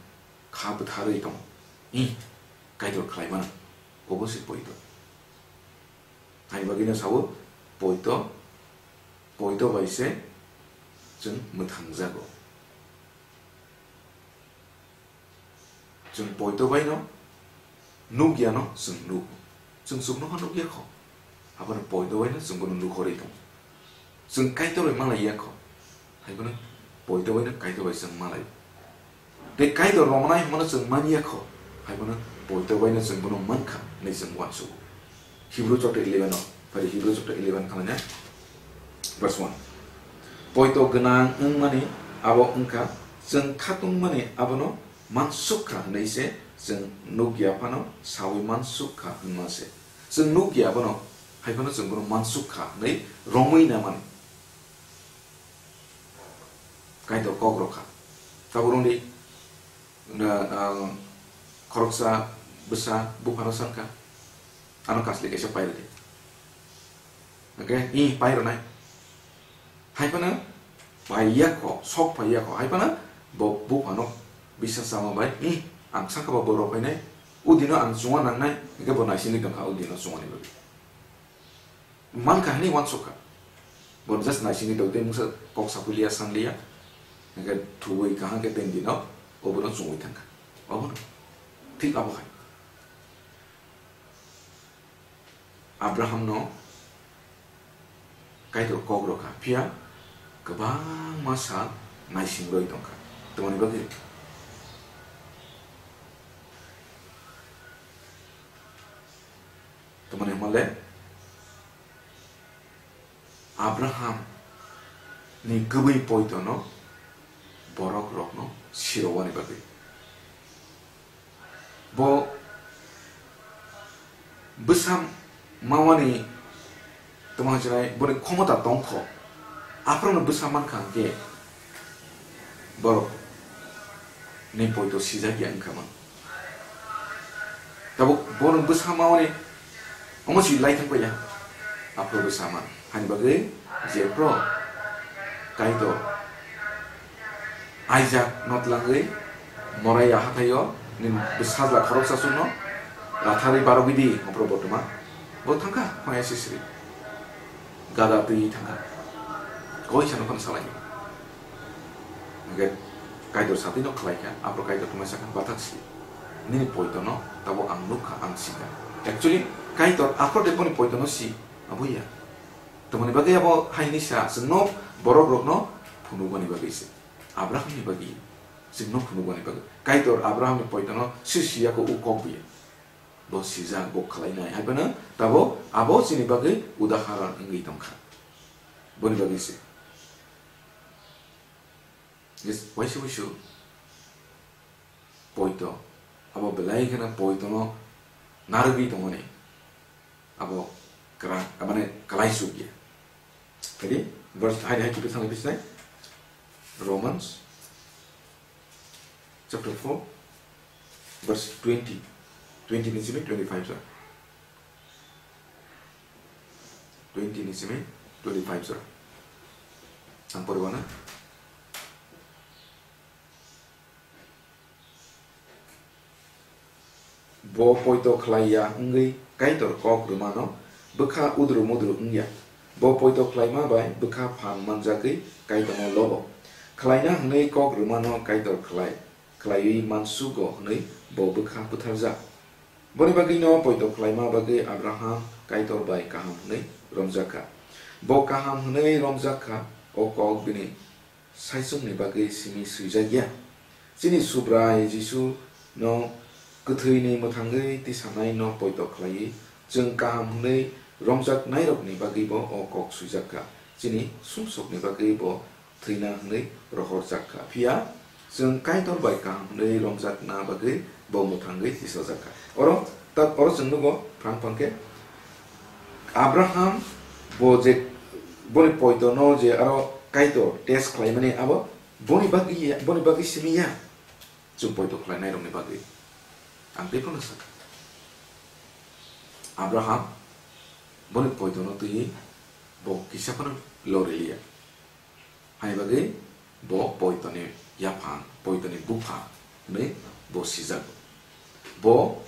kha bwtharwi tong. Ih, Kaitor khlai mano. Obo se poito. Hai bagwino sao, poito, poito bai se chwng mwthangjago. Chwng poito baino nukya no chwng nugo. Chwng chuknoha nukya kho. Abono poito baino chwng bono nukhorwi tongo. Chwng Kaitor bai malaiya kho. Hai bono poito baino Kaitor bai chwng malai. Tei Kaitor romnai hwnmano chwng manya kho. Hai bono poito baino chwng bono mankha hinwi chwng uansugo. Hebrew chapter eleven o, phari Hebrew chapter eleven khalanya, verse one. Poito gwnang wngmani abo wngkha, chwng khatungmani abono mansuk kha hwnwi se chwng nukya phano saui mansuk kha hwnma se. Chwng nukya bono, hai phano chwng bono mansuk kha hwnwi romwi na mani. Kaitor kok rw kha. Tabuk rwngdi, na, ang khoroksa bwsa buphano sankha, ano kasli kaisa pai rwdi. Hwnkhe, ih, pai rwnai. Hai phano pai ya kho, sok pai ya kho. Hai phano bo buphano bisas chama bai, ih, ang sakha bo borok phainai. O dino ang chunga nangnai, hwnkhe bo naisingwi tongkha o dino chungani bagwi. Mankha hwnwi uansukha. Bo just naisingwi tongtwi mungsa kok saphuliya sanliya. Hwnkhe thuwi kaham khe tei dino obono chungwi thangkha. Obono. Thik abo hai. Abrahamno Kaitor kok rw kha, phiya kwbangma sal naising rwi tong kha. Tamoni bagwi? Tamoni hwnmale Abraham ni kwbwi poitono borok rokno sirowani bagwi. Bo bwsa mawani tongma hwnjinai boni khomota tongkho, aphuru bwsa mankha hwnkhe borok ni poito sijak ya wngkha man. Tabuk bono bwsa mawani omo si lai thang paila. Aphuru bwsa man. Hani bagwi jephru Kaitor Isaac no tlangwi Morai ya hathaio ni bwsajla khoroksa chwngno ratharwi barogwi di, aphuru bo tuma bo thangkha, phai sisri gada twi thangkha, koi sano phano salai. Hingke Kaitor satino khlai kha, aphuru Kaitor tongmai sakha, bathak si. Nini poitono tabuk ang nukha, ang sikha. Actually, Kaitor aphuru de boni poitono si, abo ya. Tamoni bagwi abo haini sa, chwngno borok rokno phunukmani bagwi se. Abrahamni bagwi, chwngno phunukmani bagwi. Kaitor Abrahamni poitono sisi yako u kok biya. Bo sijak, bo khlainai. Hai phano tabo abo chini bagwi udaharon wngwi tongkha. Boni bagwi se. Yes, waisa waisa poito. Abo belai kheno poitono narwgwi tongmani. Abo kwrak, mane, kwlaisuk ya. Jadi, verse, hai, hai, kiphil thangwi bisinai. Romans chapter four, verse twenty. Twenty ni simi twenty-five sir. Twenty ni simi twenty-five sir. Ang poriwana. Bo poito khlai ya wngwi Kaitor kok rwmano bwkha udru mudru wngya. Bo poito khlaima bai bwkha phan manjagwi Kaitorno lobo. Khlaina hwnwi kok rwmano Kaitor khlai, khlaiwi mansugo hwnwi bo bwkha butharjak. Boni bagwino poito khlaima bagwi Abraham Kaitor bai kaham hwnwi romjak kha. Bo kaham hwnwi romjak kha, o kok bini saichungni bagwi simi swijak ya. Chini Subrai Jisu no kwthwini mwthangwi tisanai no poito khlaiwi chwng kaham hwnwi romjaknairokni bagwibo o kok swijak kha. Chini sumsokni bagwi bo thwina hwnwi rohorjak kha. Phiya chwng Kaitor bai kaham hwnwi romjakna bagwi bo mwthangwi tisajak kha. Oro, ta-, oro chwng nugo phrang phang khe Abraham bo je boni poitono je aro Kaitor test khlaimani abo boni bagwi ya, boni bagwi simi ya. Chwng poito khlainairokni bagwi. Ang tei phano sakha. Abraham boni poitono twiwi bo kisa phano loriliya. Hai bagwi bo poitoni yaphang, poitoni buphang hwnwi bo sijago. Bo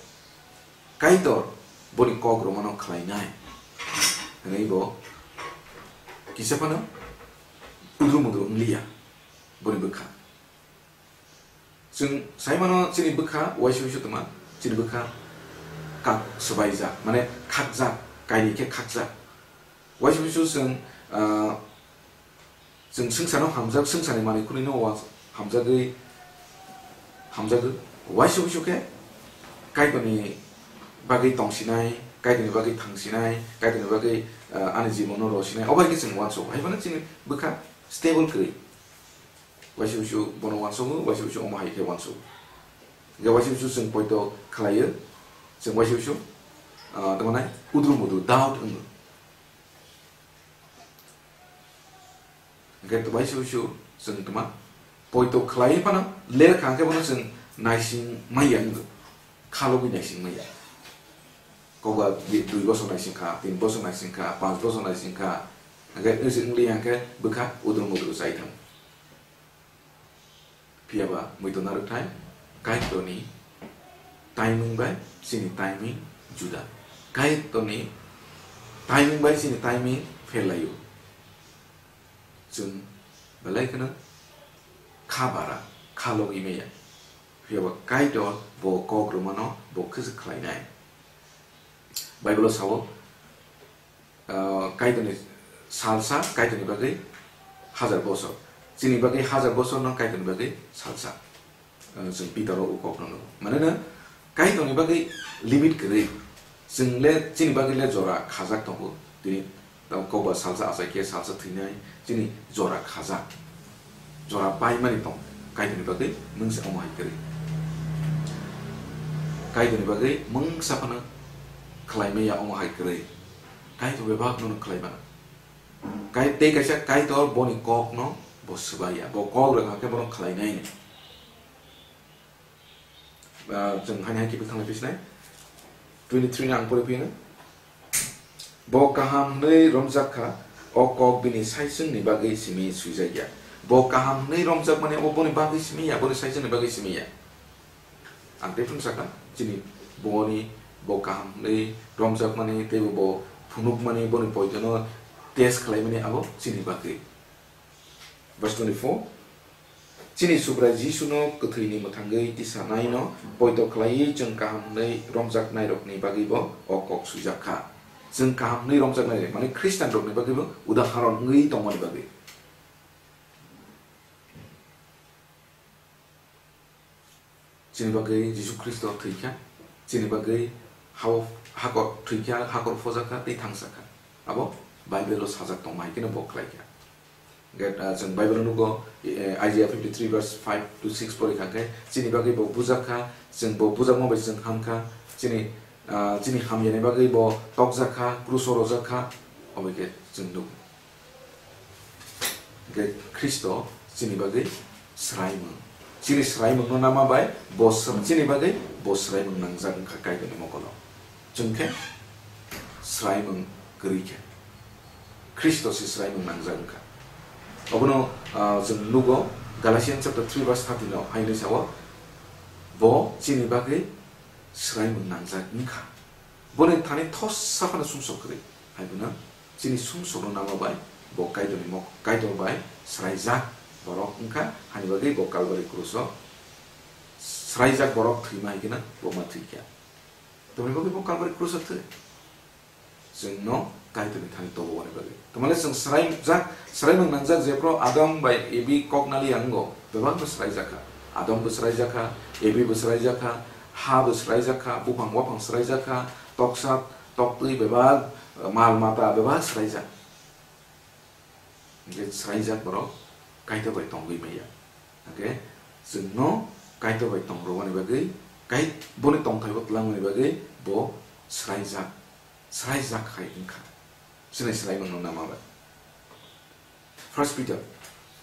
Kaitor boni kok rwmano khlainai hwnwi bo kisa phano udru mudru wngliya boni bwkha. Chwng sai mano chini bwkha waisa waisa tongma, chini bwkha kak swbaijak, mane khakjak, kainwi khe khakjak. Waisa waisa chwng, ah, chwng swngcharno hamjak, swngcharni manwi khwnwino wa-, hamjagwi, hamjagwi. Waisa waisa khe Kaitorni bagwi tongsinai, Kaitorni bagwi thangsinai, Kaitorni bagwi, ah, ani jibono rosinai, obo hai khe chwng uansuk. Hai phano chini bwkha stable kwrwi. Waisa waisa bono uansugo, waisa waisa omo hai khe uansugo. Hingkhe waisa waisa chwng poito khlaio, chwng waisa waisa, ah, tamo nai udru mudru doubt wngo. Hingkhe waisa waisa chwng tma poito khlai phano ler kha hingkhe bono chwng naising maya wngo, khalogwi naising maya. Kokba di-, dui bosor naising kha, tin bosor naising kha, panch bosor naising kha, hingkhe wngsi wngli hingkhe bwkha udru mudru chai thang. Phiya ba muitu narwkthai, Kaitorni timing bai chini timing juda. Kaitorni timing bai chini timing pherlaio. Chwng belai kheno kha bara, kha logwi maya. Phiya ba Kaitor bo kok rwmano bo khwchwk khlainai. Bible-o sao, ah, Kaitorni salsa, Kaitorni bagwi hajar bosor. Chini bagwi hajar bosor no Kaitorni bagwi salsa. Ah, chwng Peter-o u kok no nugo. Maneno Kaitorni bagwi limit kwrwi. Chwng le, chini bagwi le jora khajak tongo. Tini tamo kokba salsa achai khe salsa thwinai, chini jora khajak. Jora paimani tong. Kaitorni bagwi mungsa omo hai kwrwi. Kaitorni bagwi mungsa phano khlai maya omo hai kwrwi. Kaitor bebak nono khlai mano. Kai-, tei kaisa Kaitor boni kok no bo swbai ya. Bo kok rwkha khe bono khlai nai. Ah, chwng haini hai kiphil thanglai phi sinai. Twenty-three no ang pori phino. Bo kaham hwnwi romjak kha, o kok bini saichwngni bagwi simi swijak ya. Bo kaham hwnwi romjak mani obo boni bagwi simi ya, boni saichwngni bagwi simi ya. Ang tei phano sakha, chini boni bo kaham hwnwi romjak mani tei bo phunuk mani boni poitono test khlai mani abo chini bagwi. Verse twenty-four, chini Subrai Jisuno kwthwini mwthangwi tisanaino poito khlaiwi chwng kaham hwnwi romjaknairokni bagwibo o kok swijak kha. Chwng kaham hwnwi romjaknai, mane Khristian rokni bagwibo udahoron wngwi tongmani bagwi. Chini bagwi Jisu Khristo thwikha, chini bagwi hao, hakor thwikha, hakor phojakha tei thangsa kha. Abo Bible-o sajak tongma hai kheno bo khlaikha. Hwnkhe, ah, chwng Bible-o nugo, eh, Isaiah fifty-three verse five to six pori kha khe, chini bagwi bo bujak kha, chwng bo bujakma bai chwng ham kha, chini, ah, chini hamyani bagwi bo tokjak kha, kruso rojak kha, obo khe chwng nugo. Hwnkhe Khristo chini bagwi swraimung. Chini swraimungno nama bai bo sw-, chini bagwi bo swraimung nangjak wngkha Kaitorni mokolo. Chwng khe swraimung kwrwi khe. Khristo se swraimung nangjak wngkha. Obono, ah, chwng nugo Galatians chapter three verse thirteen o hai hwnwi sao, bo chini bagwi swraimung nangjak wngkha. Boni thani thosa phano sumsok kwrwi. Hai phano chini sumsokno nama bai bo Kaitorni mok-, Kaitor bai swraijak borok wngkha, hani bagwi bo Kalbari kruso swraijak borok thwima hai kheno bo ma thwikha. Tongni bagwi bo Kalbari kruso thwi. Chwngno Kaitorni thani tobokni bagwi. Tamale chwng swraijak, swraimung nangjak jephru Adam bai Evi kok nali yango bebak bo swraijakha. Adam bo swraijakha, Evi bo swraijakha, ha bo swraijakha, buphang waphang swraijakha, toksa toktwi bebak, eh, mal mata bebak swraijak. Hwnkhe swraijak borok Kaitor bai tongwi maya. Hwnkhe chwngno Kaitor bai tongrwmani bagwi, kai-, boni tongthaibo twlangmani bagwi bo swraijak, swraijak hai wngkha. Chini swraimungno nama bai. First Peter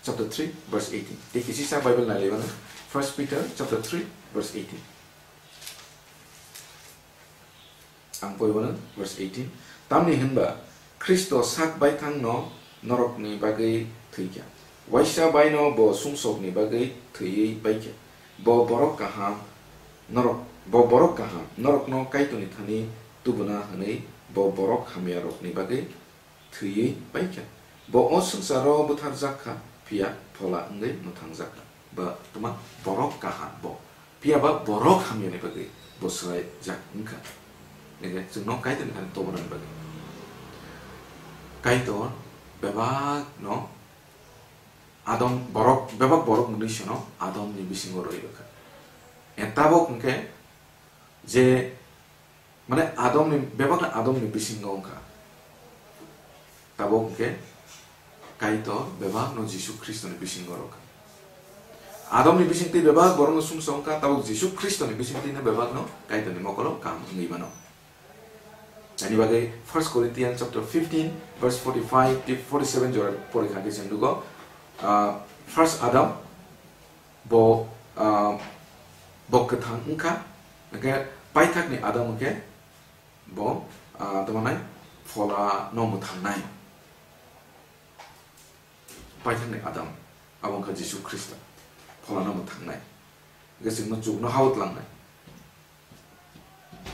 chapter three verse eighteen. Tei kisisa Bible nai laimano. First Peter chapter three verse eighteen. Ang poribo no verse eighteen. Tamni hwnba Khristo sak baithangno norokni bagwi thwikha. Waisa baino bo sumsokni bagwi thwiwi baikha. Bo borok kaham norok, bo borok kaham norokno Kaitorni thani tubuna hwnwi bo borok hamyarokni bagwi thwiwi paikha. Bo o swngcharo butharjak kha, phiya phola wngwi mwthangjak kha. Ba twma borok kaham bo. Phiya ba borok hamyani bagwi bo swraijak wngkha. Nege chwngno Kaitorni thani tobonani bagwi. Kaitor bebakno Adam borok, bebak borok mwnwi sono Adamni bisingo rwi rwkha. E tabok hwnkhe je Mane Adamni, bebakno Adamni bisingo wngkha. Tabok hwnkhe Kaitor bebakno Jisu Khristoni bisingo rwkha. Adamni bisingtwi bebak borokno sumsok wngkha, tabok Jisu Khristoni bisingtwino bebakno Kaitorni mokolo kaham wngwi mano. Ani bagwi First Corinthians chapter fifteen verse forty-five to forty-seven jora pori kha khe chwng nugo, ah, first Adam, Bo, ah, bo kwthang wngkha, hwnkhe paithakni Adam hwnkhe bo, ah, tamo nai phola no mwthangnai. Paithakni Adam, abo wngkha Jisu Khristo, phola no mwthangnai. Hwnkhe chwngno chukno hao tlangnai.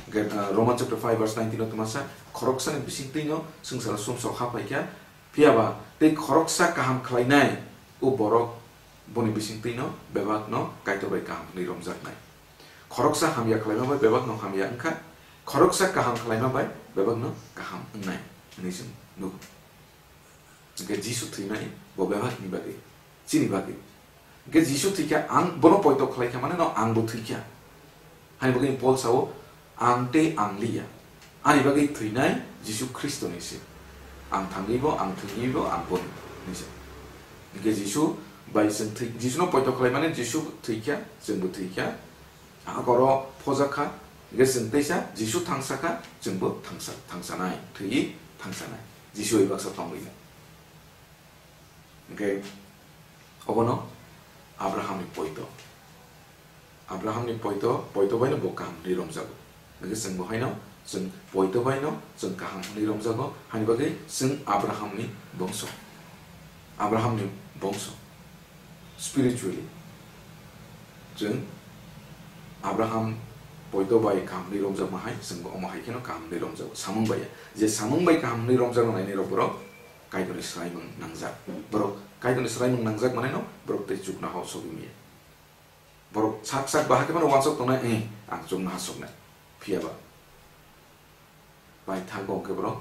Hwnkhe, ah, Roman chapter five verse nineteen o twma sa, khoroksani bisingtwino swngcharo sumsok ha phaikha, phiyaba tei khoroksa kaham khlainai o borok boni bisingtwino bebakno Kaitor bai kaham hwnwi romjaknai. Khoroksa hamya khlaima bai bebakno hamya wngkha, khoroksa kaham khlaima bai bebakno kaham wngnai hwnwi chwng nugo. Hwnkhe Jisu thwinai bo bebakni bagwi, chini bagwi. Hwnkhe Jisu thwikha, ang bono poito khlaikha, mane no ang bo thwikha. Hani bagwi Paul sao, "Ang tei ang liya. Ani bagwi thwinai Jisu Khristoni se. Ang thangwi bo, ang thwngwi bo, ang boni," hinwi sa. Hwnkhe Jisu bai chwng thwi-, Jisuno poito khlaimani Jisu thwikha, chwngbo thwikha. Hakoro phojakha, hwnkhe chwng teisa Jisu thangsa kha, chwngbo thangsa, thangsanai, thwiwi thangsanai. Jisu bai baksa tongwi nai. Hwnkhe obono Abrahamni poito. Abrahamni poito, poito baino bo kaham hwnwi romjago. Hwnkhe chwngbo haino chwng poito baino chwng kaham hwnwi romjago, hani bagwi chwng Abrahamni bongso. Abrahamni bongso. Spiritually, chwng Abraham poito bai kaham hwnwi romjakma hai, chwngbo omo hai kheno kaham hwnwi romjago. Samung bai ya. Je samung bai kaham hwnwi romjakna nainai rok borok Kaitorni swraimung nangjak. Borok Kaitorni swraimung nangjak mane no borok tei chukna hao sogwi maya. Borok sak sak bahai khe mano wansok tongnai, "Eh, ang chukna ha soknai." Phiyaba paithago hwnkhe borok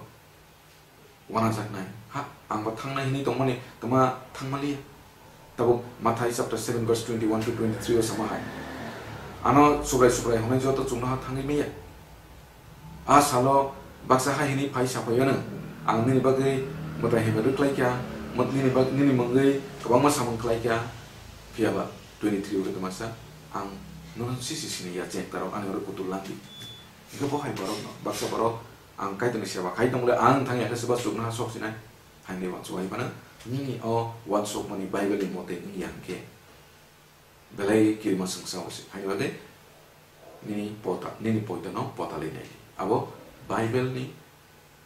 wanajaknai. Ha, ang bo thangnai hinwi tongmani, tongma thangmaliya. Tabuk Mathai chapter seven verse twenty-one to twenty-three o sama hai. Ano Subrai Subrai hwnwi joto chuknoha thangwi manya. A salo baksa hai hinwi phai saphaiyano, "Ang nini bagwi mwtai himwi rwkhlaikha, mw-, nini bag-, nini mungwi kwbangma samung khlaikha." Phiyaba twenty-three o khe twmasa, "Ang nono sisi siniya, chengtarok ani oro kutul langdi." Hwnkhe bo hai borokno, baksa borok, "Ang Kaitorni seba khai tongmole, ang thangya khe soba chuknoha sok sinai," hai hinwi uansuk hai phano, nini o uansukmani Bible ni mote wngya hwnkhe, belai kirima swngsa o se. Haini bagwi nini pota, nini poito no pota lai nai. Abo Bible ni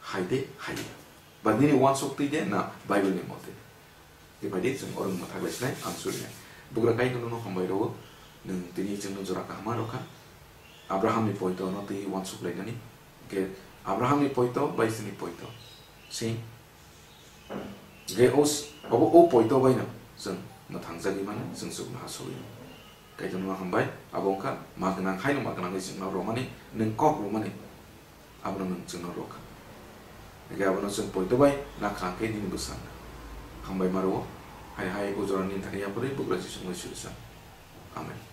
hai de hai ya. Ba nini uansuk twi de na Bible ni mote. Tei bai de chwng oro mwthak lai sinai ang surinai. Bugra Kaitor nono hambai rwo, nwng tini chwngno jora kaham rwkha. Abraham ni poito no twi uansuk lainani. Hwnkhe Abraham ni poito bai chini poito. Same. Hwnkhe o s-, obo o poito baino chwng mwthangjagwi mano, chwng chuknoha sogwi mano. Kaitorno hambai, abo wngkha ma gwnang haino ma gwnangwi chwngno romani, nwng kok romani, abono nwng chwngno rokha. Hwnkhe abono chwng poito bai nakha hwnkhe nini bwsano. Hambai ma rwo, hai hai o jorani thani yapharwi Bugra Jisu mungwi suri sa. Amen.